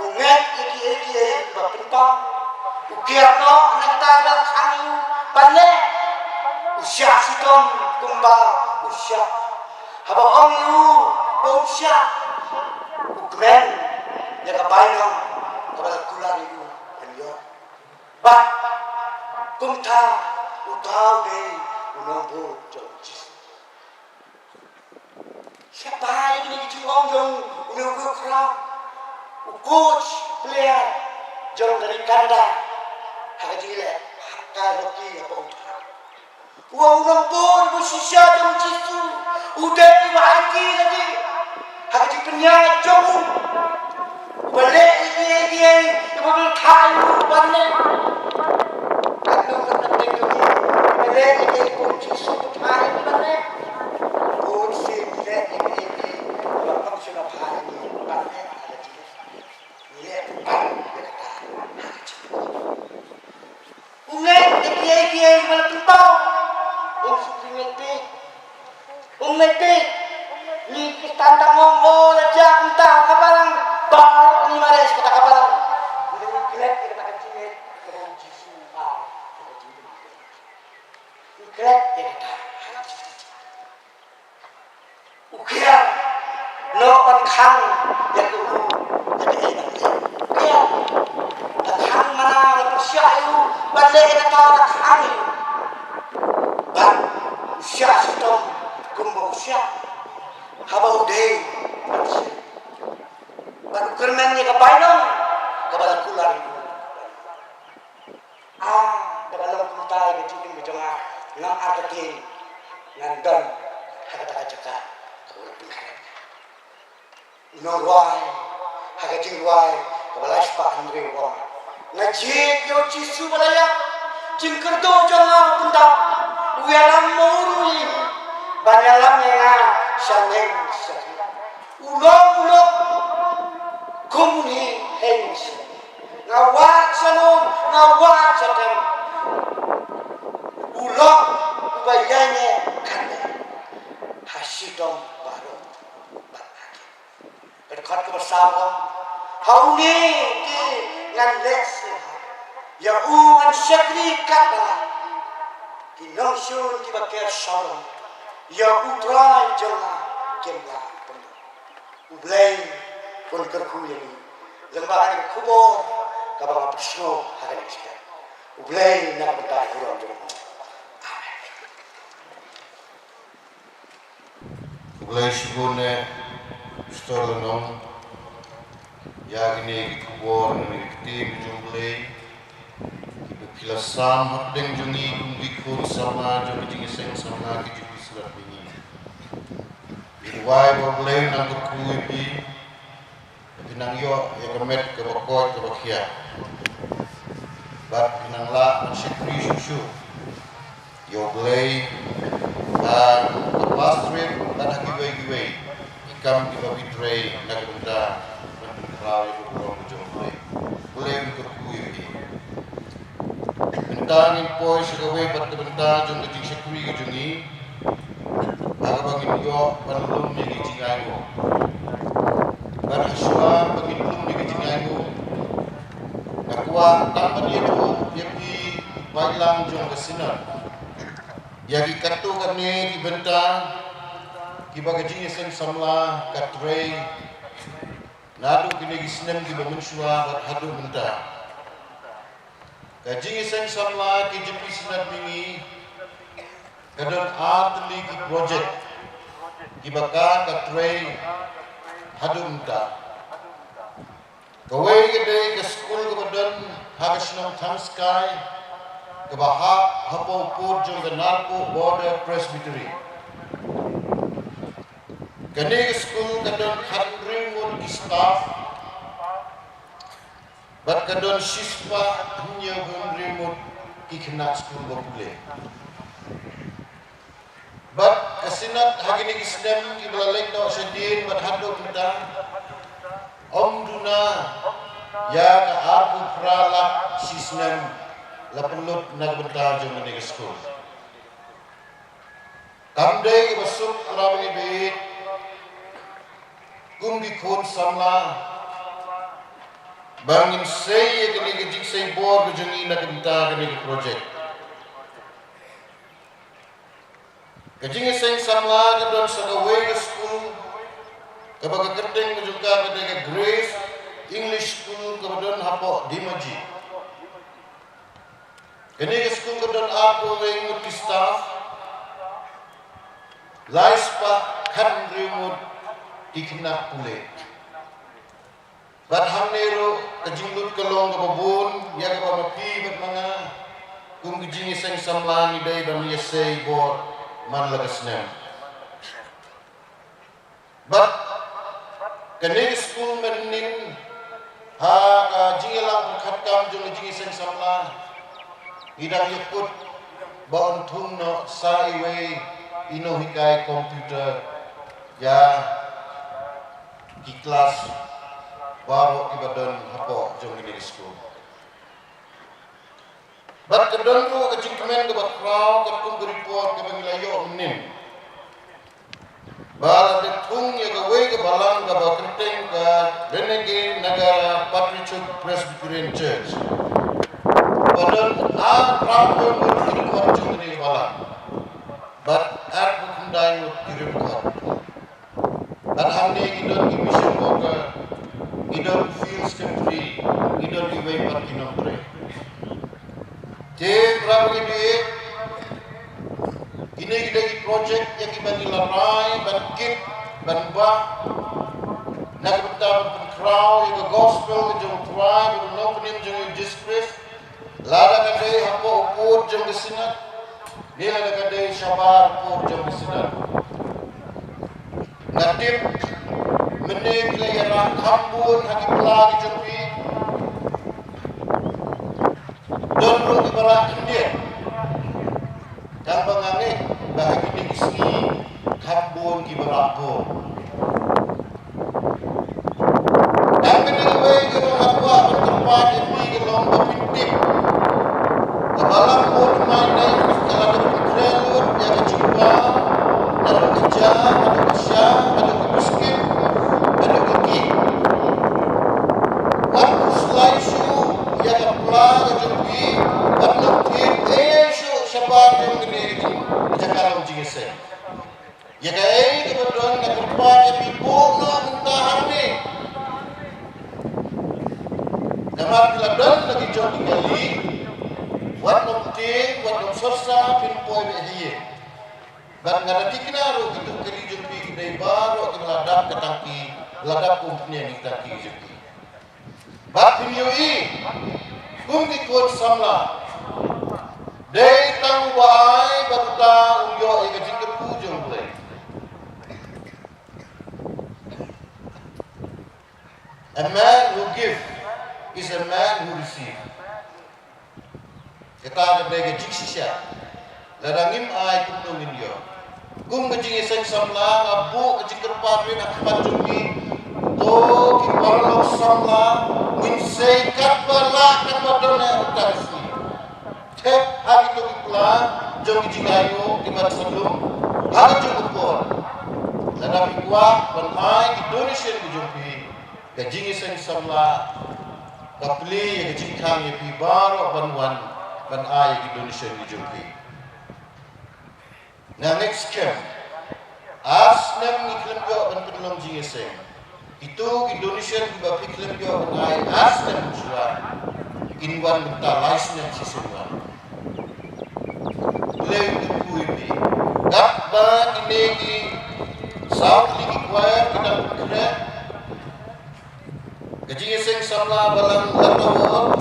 U ngeit ïa kiei kiei kiba pynpaw. U kiar noh na kata kaba la khang ïa u ban leh. U shah shitom kumba u shah. Haba ong ïa u ba u shah, u kmen ïa ka bainong kaba la kular ïa u ban ïoh. Bad kumta uta u dei u nongbud jong u Jisu. Sngewbha ïa kine ki jingong jong une u khraw, u coach player jong ka ri Canada ha ka jingleh ka hockey ha Pongthar. U ong u nongbud uba shisha jong u Jisu u dei uba aiti ïa lade ha ka jingpynïaid jong u, uba leh ïa kiei kiei kiba la thah ïa u ban leh. Katno ka kyrteng jong ngi, uba leh ïa kiei kiba u Jisu u thah ïa ngi ban leh. Bun sien ngi leh ïa kiei kiei kiba pynshong bha ïa ngi ban leh ha ka jingim. Ngi leh ban ïa kata ha ka jingim. U ngeit ïa kiei kiei kiba la pynpaw. Um sngewthuh, ngeit beit. Um ngeit beit. Ngi Khristan tang ong, o, la jia kumta ka balang. Baroh ngi mareh sha kata ka balang. Ngi klet ïa kata ka jingngeit kaba u Jisu u ai ha ka jingim. Ngi klet ïa kata. U kiar noh ban khang ïa ka u, ïa ka ei ban leh. U kiar. La khang mana, la pyrshah ïa u ban leh ïa kata, la khang ïa u. Bad u shah shitom kumba u shah haba u dei ban shah. Bad u kyrmen ïa ka bainong kaba la kular ïa u. Ah, da ka long kumta ïa ka jingim ka jong nga, ngam artatien, ngan don ha kata ka jaka kaba u la pynkhreh. U nongrwai ha ka jingrwai kaba lai spah hynriew u ong, nga jied ïa u Jisu ba la ïap, jingkyrduh jong nga u pyndap, u ïalam muru ïa ngi, ban ïalam ïa nga shaneng sha khlieh. U long u lok kum une hynrei nga wad sha lum, nga wad sha tem. U long uba ïaineh katne ha shitom baroh bad ha khlieh. Ka dkhot kaba saw, ha une te ngan leh sngewbha ïa u, ngan shakri katba lah. Ki nongshun kiba ker shawdong ïa U Trai jong nga kim lah pyndonkam. U Blei un kyrkhu ïa ngi lyngba kane ka khubor kaba nga pynsngew ha kane ka step. U Blei na ka bynta ka burom jong u. Amen. U Blei shibun eh, Pastor Lyngdoh, ïa kine ki khubor na kine ki ktien jong U Blei kiba phi la sam hapdeng jong ngi kum ki khun samla jong ka Jingïaseng Samla ka J P C Synod Mihngi. Ngi duwai ba U Blei un nang kyrkhu ïa phi, ba phin nang ïoh ïa ka met kaba koit kaba khiah, bad phin nang lah ban shakri shuh shuh ïa U Blei ha ka pastorate bad ha kiwei kiwei ki kam kiba phi trei na ka bynta ban pynkhraw ïa ka burom ka jong U Blei. U Blei un kyrkhu ïa phi. Mynta ngin poi sha kawei pat ka bynta jong ka jingshakri ka jong ngi, ha kaba ngin ïoh ban lum ïa ki jingainguh. Bad ha shuwa ba ngin lum ïa ki jingainguh, nga kwah tang ban ïathuh ïa phi balang jong ka Synod ïa ki katto katne ki bynta kiba ka Jingïaseng Samla ka trei naduh kine ki snem kiba mynshuwa bad haduh mynta. Ka Jingïaseng Samla ka J P C Synod Mihngi ka don ar tylli ki project kiba ka, ka trei haduh mynta. Kawei ka dei ka skul kaba don ha ka shnong Thangskai, kaba hap hapoh pud jong ka Narpuh Border Presbytery. Kane ka skul ka don khathynriew ngut ki staff bad ka don shispah hynñiew hynriew ngut ki khynnah skul ba pule. Bad ka Synod ha kine ki snem kiba la leit noh shadien bad haduh mynta, Ïa ka arphew phra lak shi snem la pynlut na ka bynta jong kane ka skul. Kam dei kaba suk, para bangeit, kum ki khun samla, ba ngin sei ïa kane ka jingsei bor ka jong ngi na ka bynta kane ka project. Ka jingïaseng samla ka don sa kawei ka skul kaba ka kyrteng ka jong ka ka dei ka Grace English School kaba don hapoh Dimaji. Kane ka skul ka don arphew wei ngut ki staff, lai spah khathynriew ngut ki khynnah pule. Bad hangne ruh ka jinglut ka long kaba bun ïa kaba ma phi bad ma nga kum ka jingïaseng samla ngi dei ban ïasei bor man la ka snem. Bad kane ka skul mynnin ha ka jingïalang pyrkhat kam jong ka jingïaseng samla, ngi dang ïakut ba un thung noh sa iwei i nonghikai computer ïa ki klas baroh kiba don hapoh jong kane ka skul. Bad ka don ruh ka jingkmen kaba khraw katkum ka report kaba ngi la ïoh mynnin, ba la dep thung ïa kawei ka balang kaba kyrteng ka Renegade Nagara Patriarchal Presbyterian Church. Ba don arphew ngut ki dkhot jong kane ka balang bad arphew khyndai ngut ki riewdkhot. Bad hangne ngi don ki mission worker, ngi don ki field secretary, ngi don kiwei pat ki nongtrei. Te para bangeit, kine ki dei ki project ïa kiba ngi la rai ban kit ban bah na ka bynta ban pynkhraw ïa ka gospel ka jong U Trai bad U Nongpynim jong ngi U Jisu Khrist. Lada ka dei hapoh u pud jong ka Synod ne lada ka dei shabar u pud jong ka Synod. Nga tip mynne phi la ïarap kham bun ha ki pla ki jong phi. Don ruh kiba rah khyndiat. Tang ba nga ngeit ba ha kine ki sngi kham bun kiba rah bun. Tang kane kawei kaba nga kwah ban kyrpad ïa phi ka long ba phin tip, ka balang bun mynta ka la dep pynkhreh lut ïa ka jingkwah naduh ka ja haduh ka sha haduh ka biskit haduh ka kek. Wat khuslai shuh ïa ka pla ka jong phi, wat nang thied ei shuh shabar jong kane ka jaka long jingïaseng. Ïa kaei kaba don nga kyrpad ïa phi, buh noh mynta hangne. Namar ki la don la ki jong ki kali, wat nang tieng, wat nang syrsa, phin poi beit ha ïing. Bad nga la thikna ruh kito ki kali jong phi ki dei baroh kiba la dap ka tangki, la dap kum pynïeng ki tangki jong phi. Bad phin ïohi kum ki khun samla, dei tang uba ai bad uta un ïoh ïa ka jingkyrkhu jong U Blei. A man who give is a man who receive. Kata ka dei ka jingshisha. Lada ngim ai kumno ngin ïoh? Kum ka jingïaseng samla nga buh ka jingkyrpad rit ha khmat jong phi. To ki paralok samla, ngin sei katba lah katba don ha uta ka sngi. Thep ha kito ki pla jong ki jingainguh kiba sa lum ha ka jong ka por. Lada phi kwah ban ai ki donation ki jong phi, ka jingïaseng samla ka plie ïa ka jingkhang ïa phi baroh ban wan ban ai ïa ki donation ki jong phi. Nga ngeit skhem, ar snem ngi khlem ïoh ban pynlong jingïaseng. Kito ki donation kiba phi khlem ïoh ban ai ar snem shuwa, kin wan mynta lai snem shisien wan. Blei u kyrkhu ïa phi. Katba kine ki saw tylli ki choir ki dang pynkhreh, ka jingïaseng samla balang Latawor,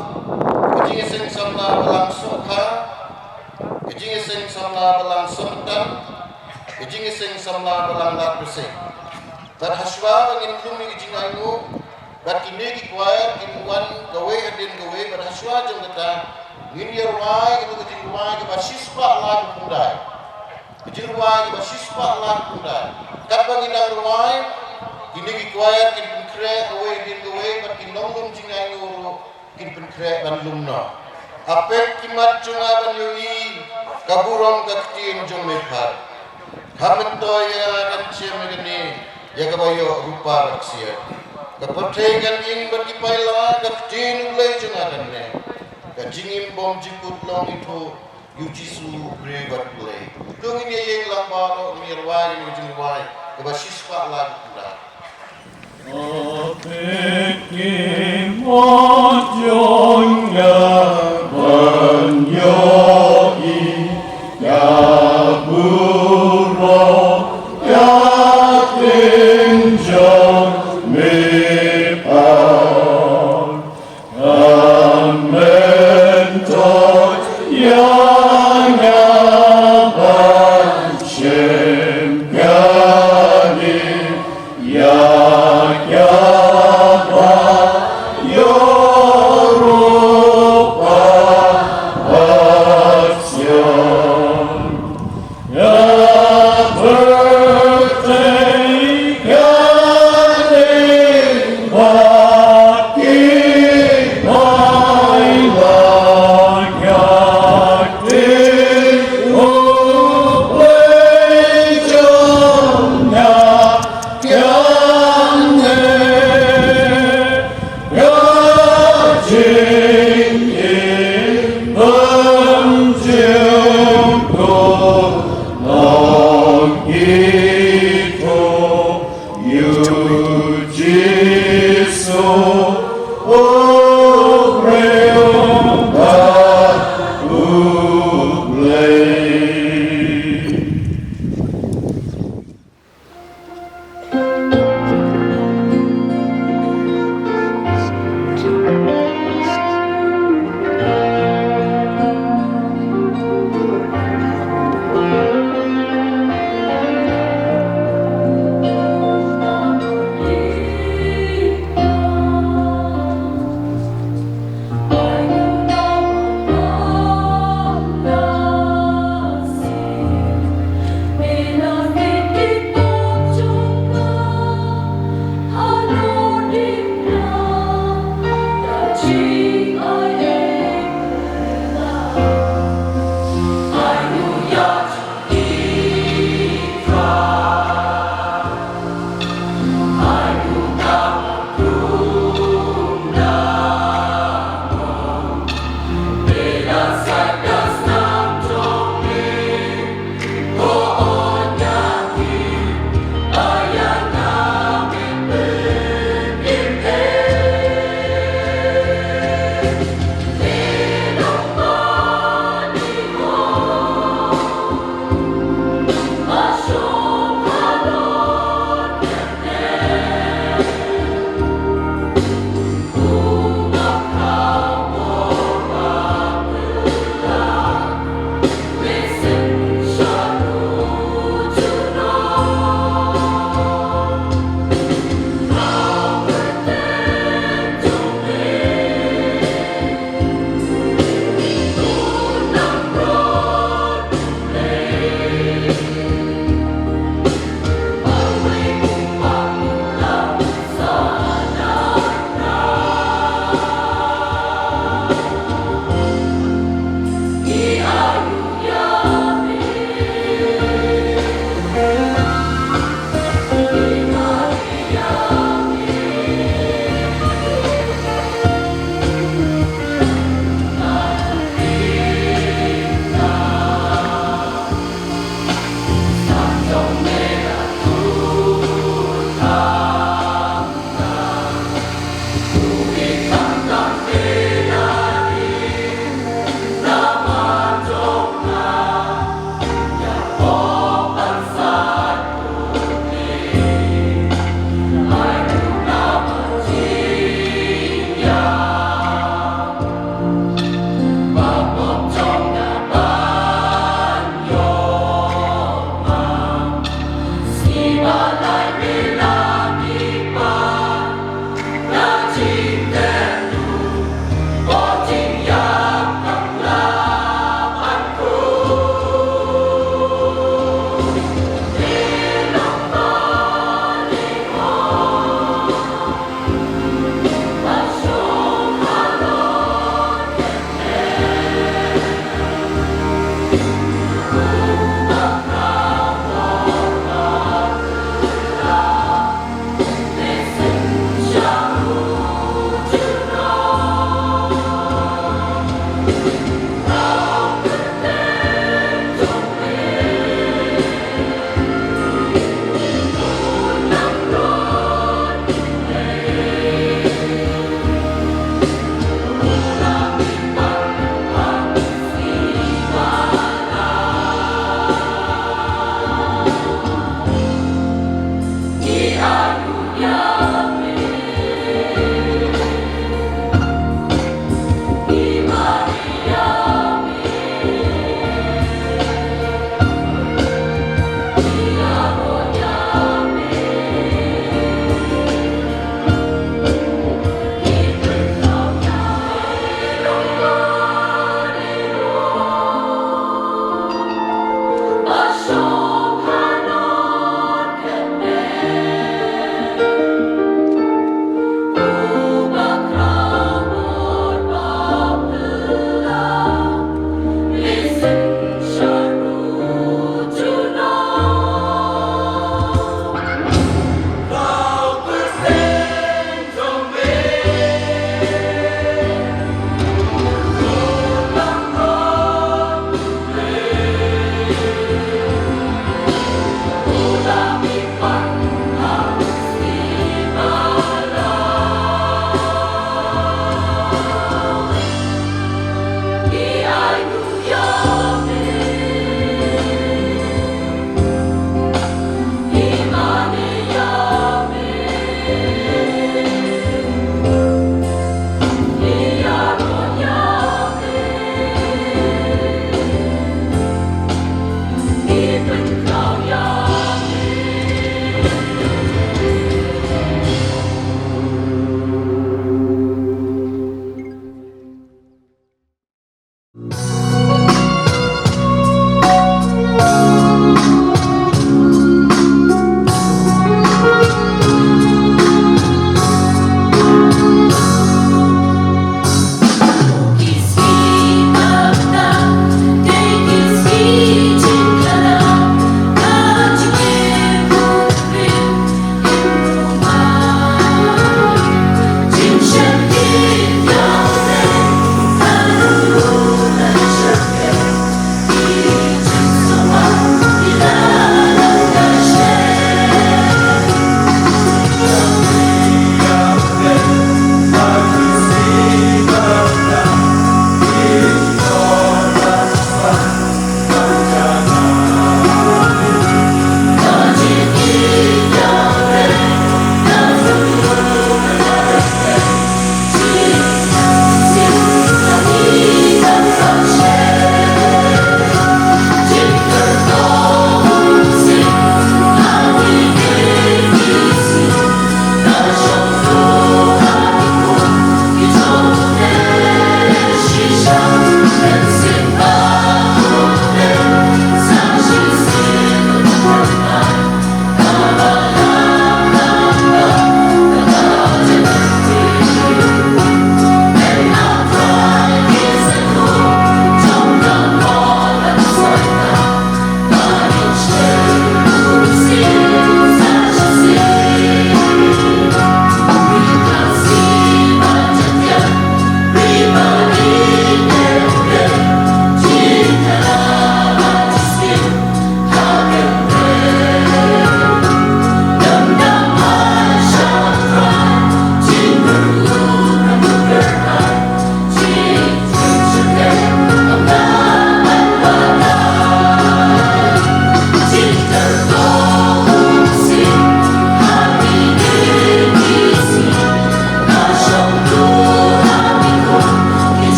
ka jingïaseng samla balang Sohkha, ka jingïaseng samla balang Sohtan, ka jingïaseng samla balang Ladbesek. Bad hashwa ba ngin lum ïa ka jingainguh, bad kine ki choir kin wan kawei hadien kawei, bad hashwa jong kata ngin ïa rwai kata ka jingrwai kaba shispah laiphew khyndai. Ka jingrwai kaba shispah laiphew khyndai. Katba ngin nang rwai, kine ki choir kin pynkhreh kawei hadien kawei, bad Ki nonglum jingaiñguh ruh kin pynkhreh ban lum noh. A peit ki mat jong nga ban ïohi ka burom ka ktien jong me phar. Kham myntoi ïa nga kan shem ïa kane, ïa kaba ïoh rupa bad ksiar. Ka pyrthei kan ïeng bad ki paila, ka ktien U Blei jong nga kan neh. Ka jingim bym jukut long ithuh, ïa U Jisu briew bad U Blei. To ngin ïa ïeng lang baroh, ngin ïa rwai ïa ka jingrwai kaba shispah lai bad khyndai.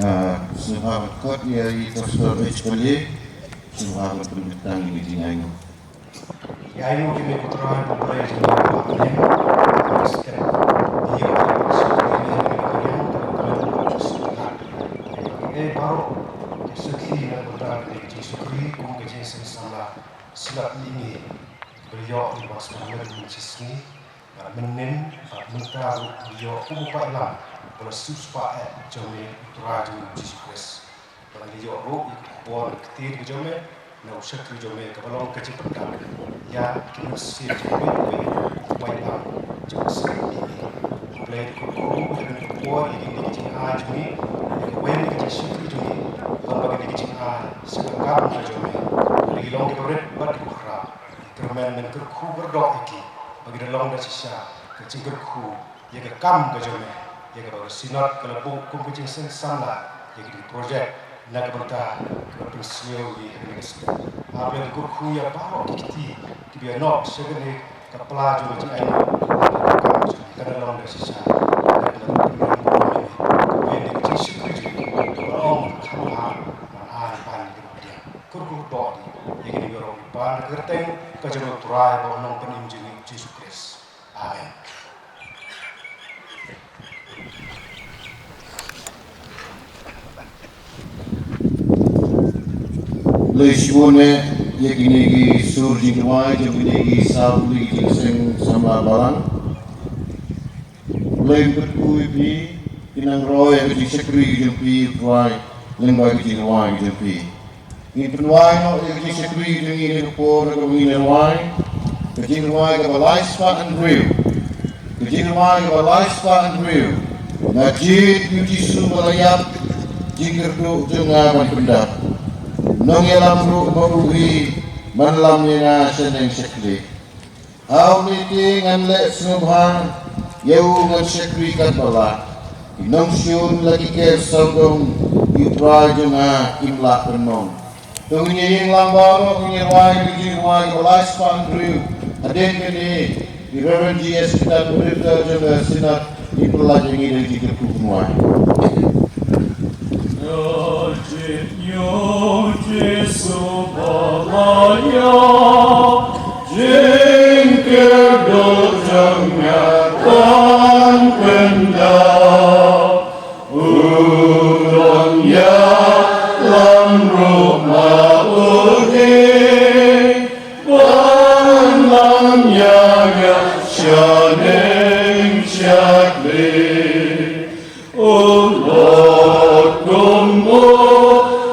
Ah, sngewbha ban khot ïa i Pastor H. Pale, sngewbha ban pynbtang ïa ka jingainguh. Ïa ainguh ïa me ko Trai, ko Blei jong ngi, ko Trai. Step. Ïa ka jingsngewbha ïa me ko Trai, ko Trai. Ïa baroh ki sakhi na ka bynta ka jingshakri kum ka jingseng samla. Sngap ïa ngi ba ïoh ïa ka ba sngewbha ïa ka jingshisngi. Bad mynnin bad mynta ruh ngi ïoh kum u paidlang ba la siewspah eh jong me u Trai jong ngi Jisu Khrist. Bad ngi ïoh ruh ïa ka khubor ka ktien ka jong me na u shakri jong me kaba long ka jingpyntip ïa ki mynsiem jong kiwei kiwei ki paidlang jong ka shnong. Blei, kyrkhu ïa kane ka por ïa kine ki jingai jong ngi, ïa kawei na ki jingshakri jong ngi, long ba kine ki jingai sha ka kam ka jong me. Ba ngi long kiba rit bad kiba khraw. Kyrmen men kyrkhu kyrdoh ïa ki ba ki da long da shisha ka jingkyrkhu ïa ka kam ka jong me, ïa kaba ka Synod ka la buh kum ka jingseng samla ïa ki project na ka bynta kaba pynsngew ïa kane ka step. Hap ïa ka kyrkhu ïa baroh ki kti kiba ïa noh sha kane ka pla jong ka jingainguh, ka kam jong ka da long da shisha. Ka da long ka pynrem burom ïa me, ka wen ïa ka jingshakri jong me, kaba ong kham bha ban ai ban ïa kaba pdiang. Kyrkhu doh ïa kine baroh ban ka kyrteng ka jong u Trai bad u Nongpynim jong ngi Jisu Khrist. Amen. Blei shibun eh ïa kine ki sur jingduwai jong kine ki saw tylli ki jingseng samla balang. Blei un kyrkhu ïa phi, phin nang roi ïa ka jingshakri ka jong phi, Trai, lyngba ka jingduwai ka jong phi. Ngin pynduwai noh ïa ka jingshakri jong ngi ha kane ka por kaba ngin ïa duwai. Ka jingduwai kaba lai spah hynriew. Ka jingduwai kaba lai spah hynriew. Nga jied ïa u Jisu ba la ïap. jingkyrduh jong nga ban pyndap. Nongïalam ruh ba u hi, man lam ïa nga shaneng shakhlieh. Ha une te ngan leh sngewbha ïa u, ngan shakri katba lah. Ki nongshun la ki ker sawdong, ki trai jong nga kim lah pynmong. To ngin ïa ïeng lang baroh, ngin ïa rwai ka jingrwai kaba lai spah hynriew. Hadien kane, i Reverend G S Kyntan, Moderator jong ka Synod, in pynlait ïa ngi da ka jingkyrkhu kynwai. Ïa jingïoh Jisu ba la ïa, jingkyrduh jong nga kan pyndap. U nongïalam ruh ma u dei, wan lam ïa nga shaneng shakhlieh. U Lord kum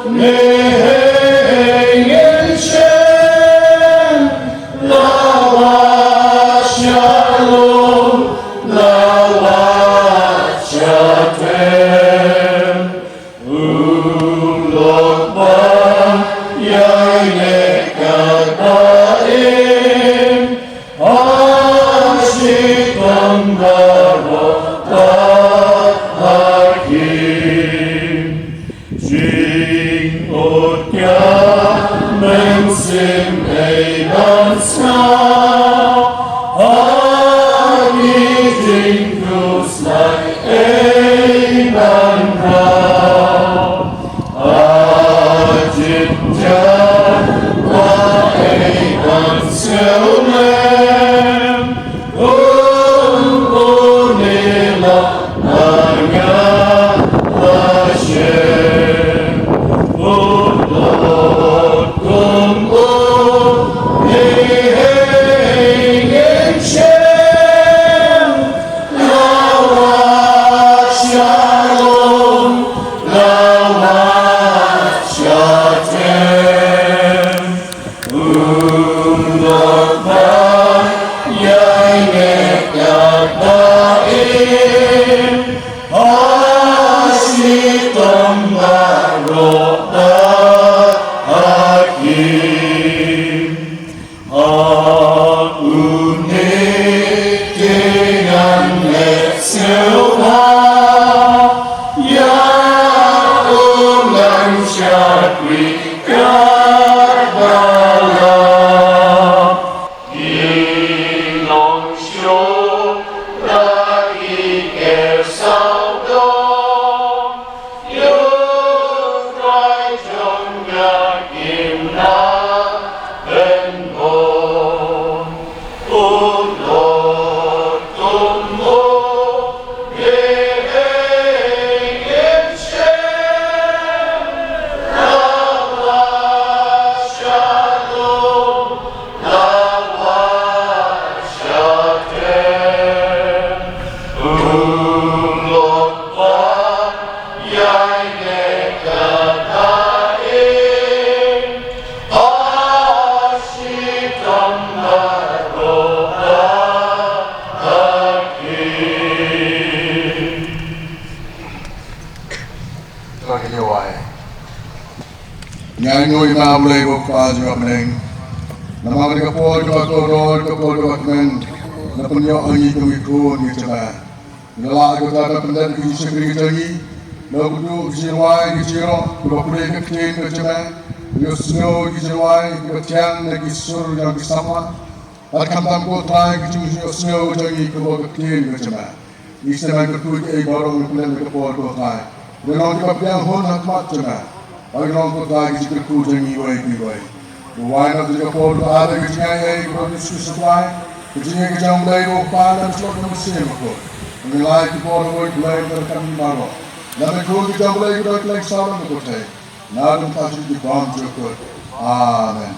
une hei ngin shem, la wad shalom, la wad shatem. U Lord ban ïaineh katba im, ha shitom baroh bad ha khim. Jingngeit ka mynsiem ei ban sngap, ha ki jingkhuslai ei ban rah. Ha jingjan ba ei ban sngewlem, kum une la nga la shem. U Lord kum une hei ngin shem, la wad shalom, la wad shatem. U Lord ban ïaineh katba im, ha shitom baroh bad ha khim. Ha une te ngan leh sngewbha ïa u, ngan shakri katba lah. Ki nongshun la ki ker sawdong, ïa u Trai jong nga kim lah pynbor. U Lord kum une hei ngin shem, la wad shalom, la wad shatem. U Lord ban ïaineh katba im, ha shitom baroh bad ha khim. To ngin ïa wai. Ngi ainguh ïa me, A Blei ko Kpa jong ka bneng, namar kane ka por kaba kordor, ka por kaba kmen la pynïoh ha ngi kum ki khun ki jong me. Ngi la lah ko Trai ban pyndep ïa ka jingshakri ka jong ngi, la ka duh ka jingrwai ka jingïaroh kaba pule ïa ka ktien ka jong me, ïohsngew ïa ka jingrwai kaba thiang na ki sur jong ki samla. Bad khamtam ko Trai ka jingïohsngew jong ngi kaba ka ktien ka jong me. Ngi sngewbha kyrkhu ïa kiei baroh ngi pynlong ha kane ka por ko Trai. Ngi long kiba pdiang hun ha khmat jong me. Bad ngi long ko Trai ka jingkyrkhu jong ngi iwei pa iwei. Ngi wai na kane ka por ko Trai ka jingaiei kaba ngi sngewsih Trai. Ka jingaiei ka jong U Blei ko Kpa, Ngan, Kynrad bad Mynsiem Bakhuid. Ngi lai ki por ha kane ko Blei, ka kam ngi baroh. Ngi khun ki jong U Blei ki don kylleng saw long ka pyrthei. Naduh mynta sha ki bymjukut. Amen.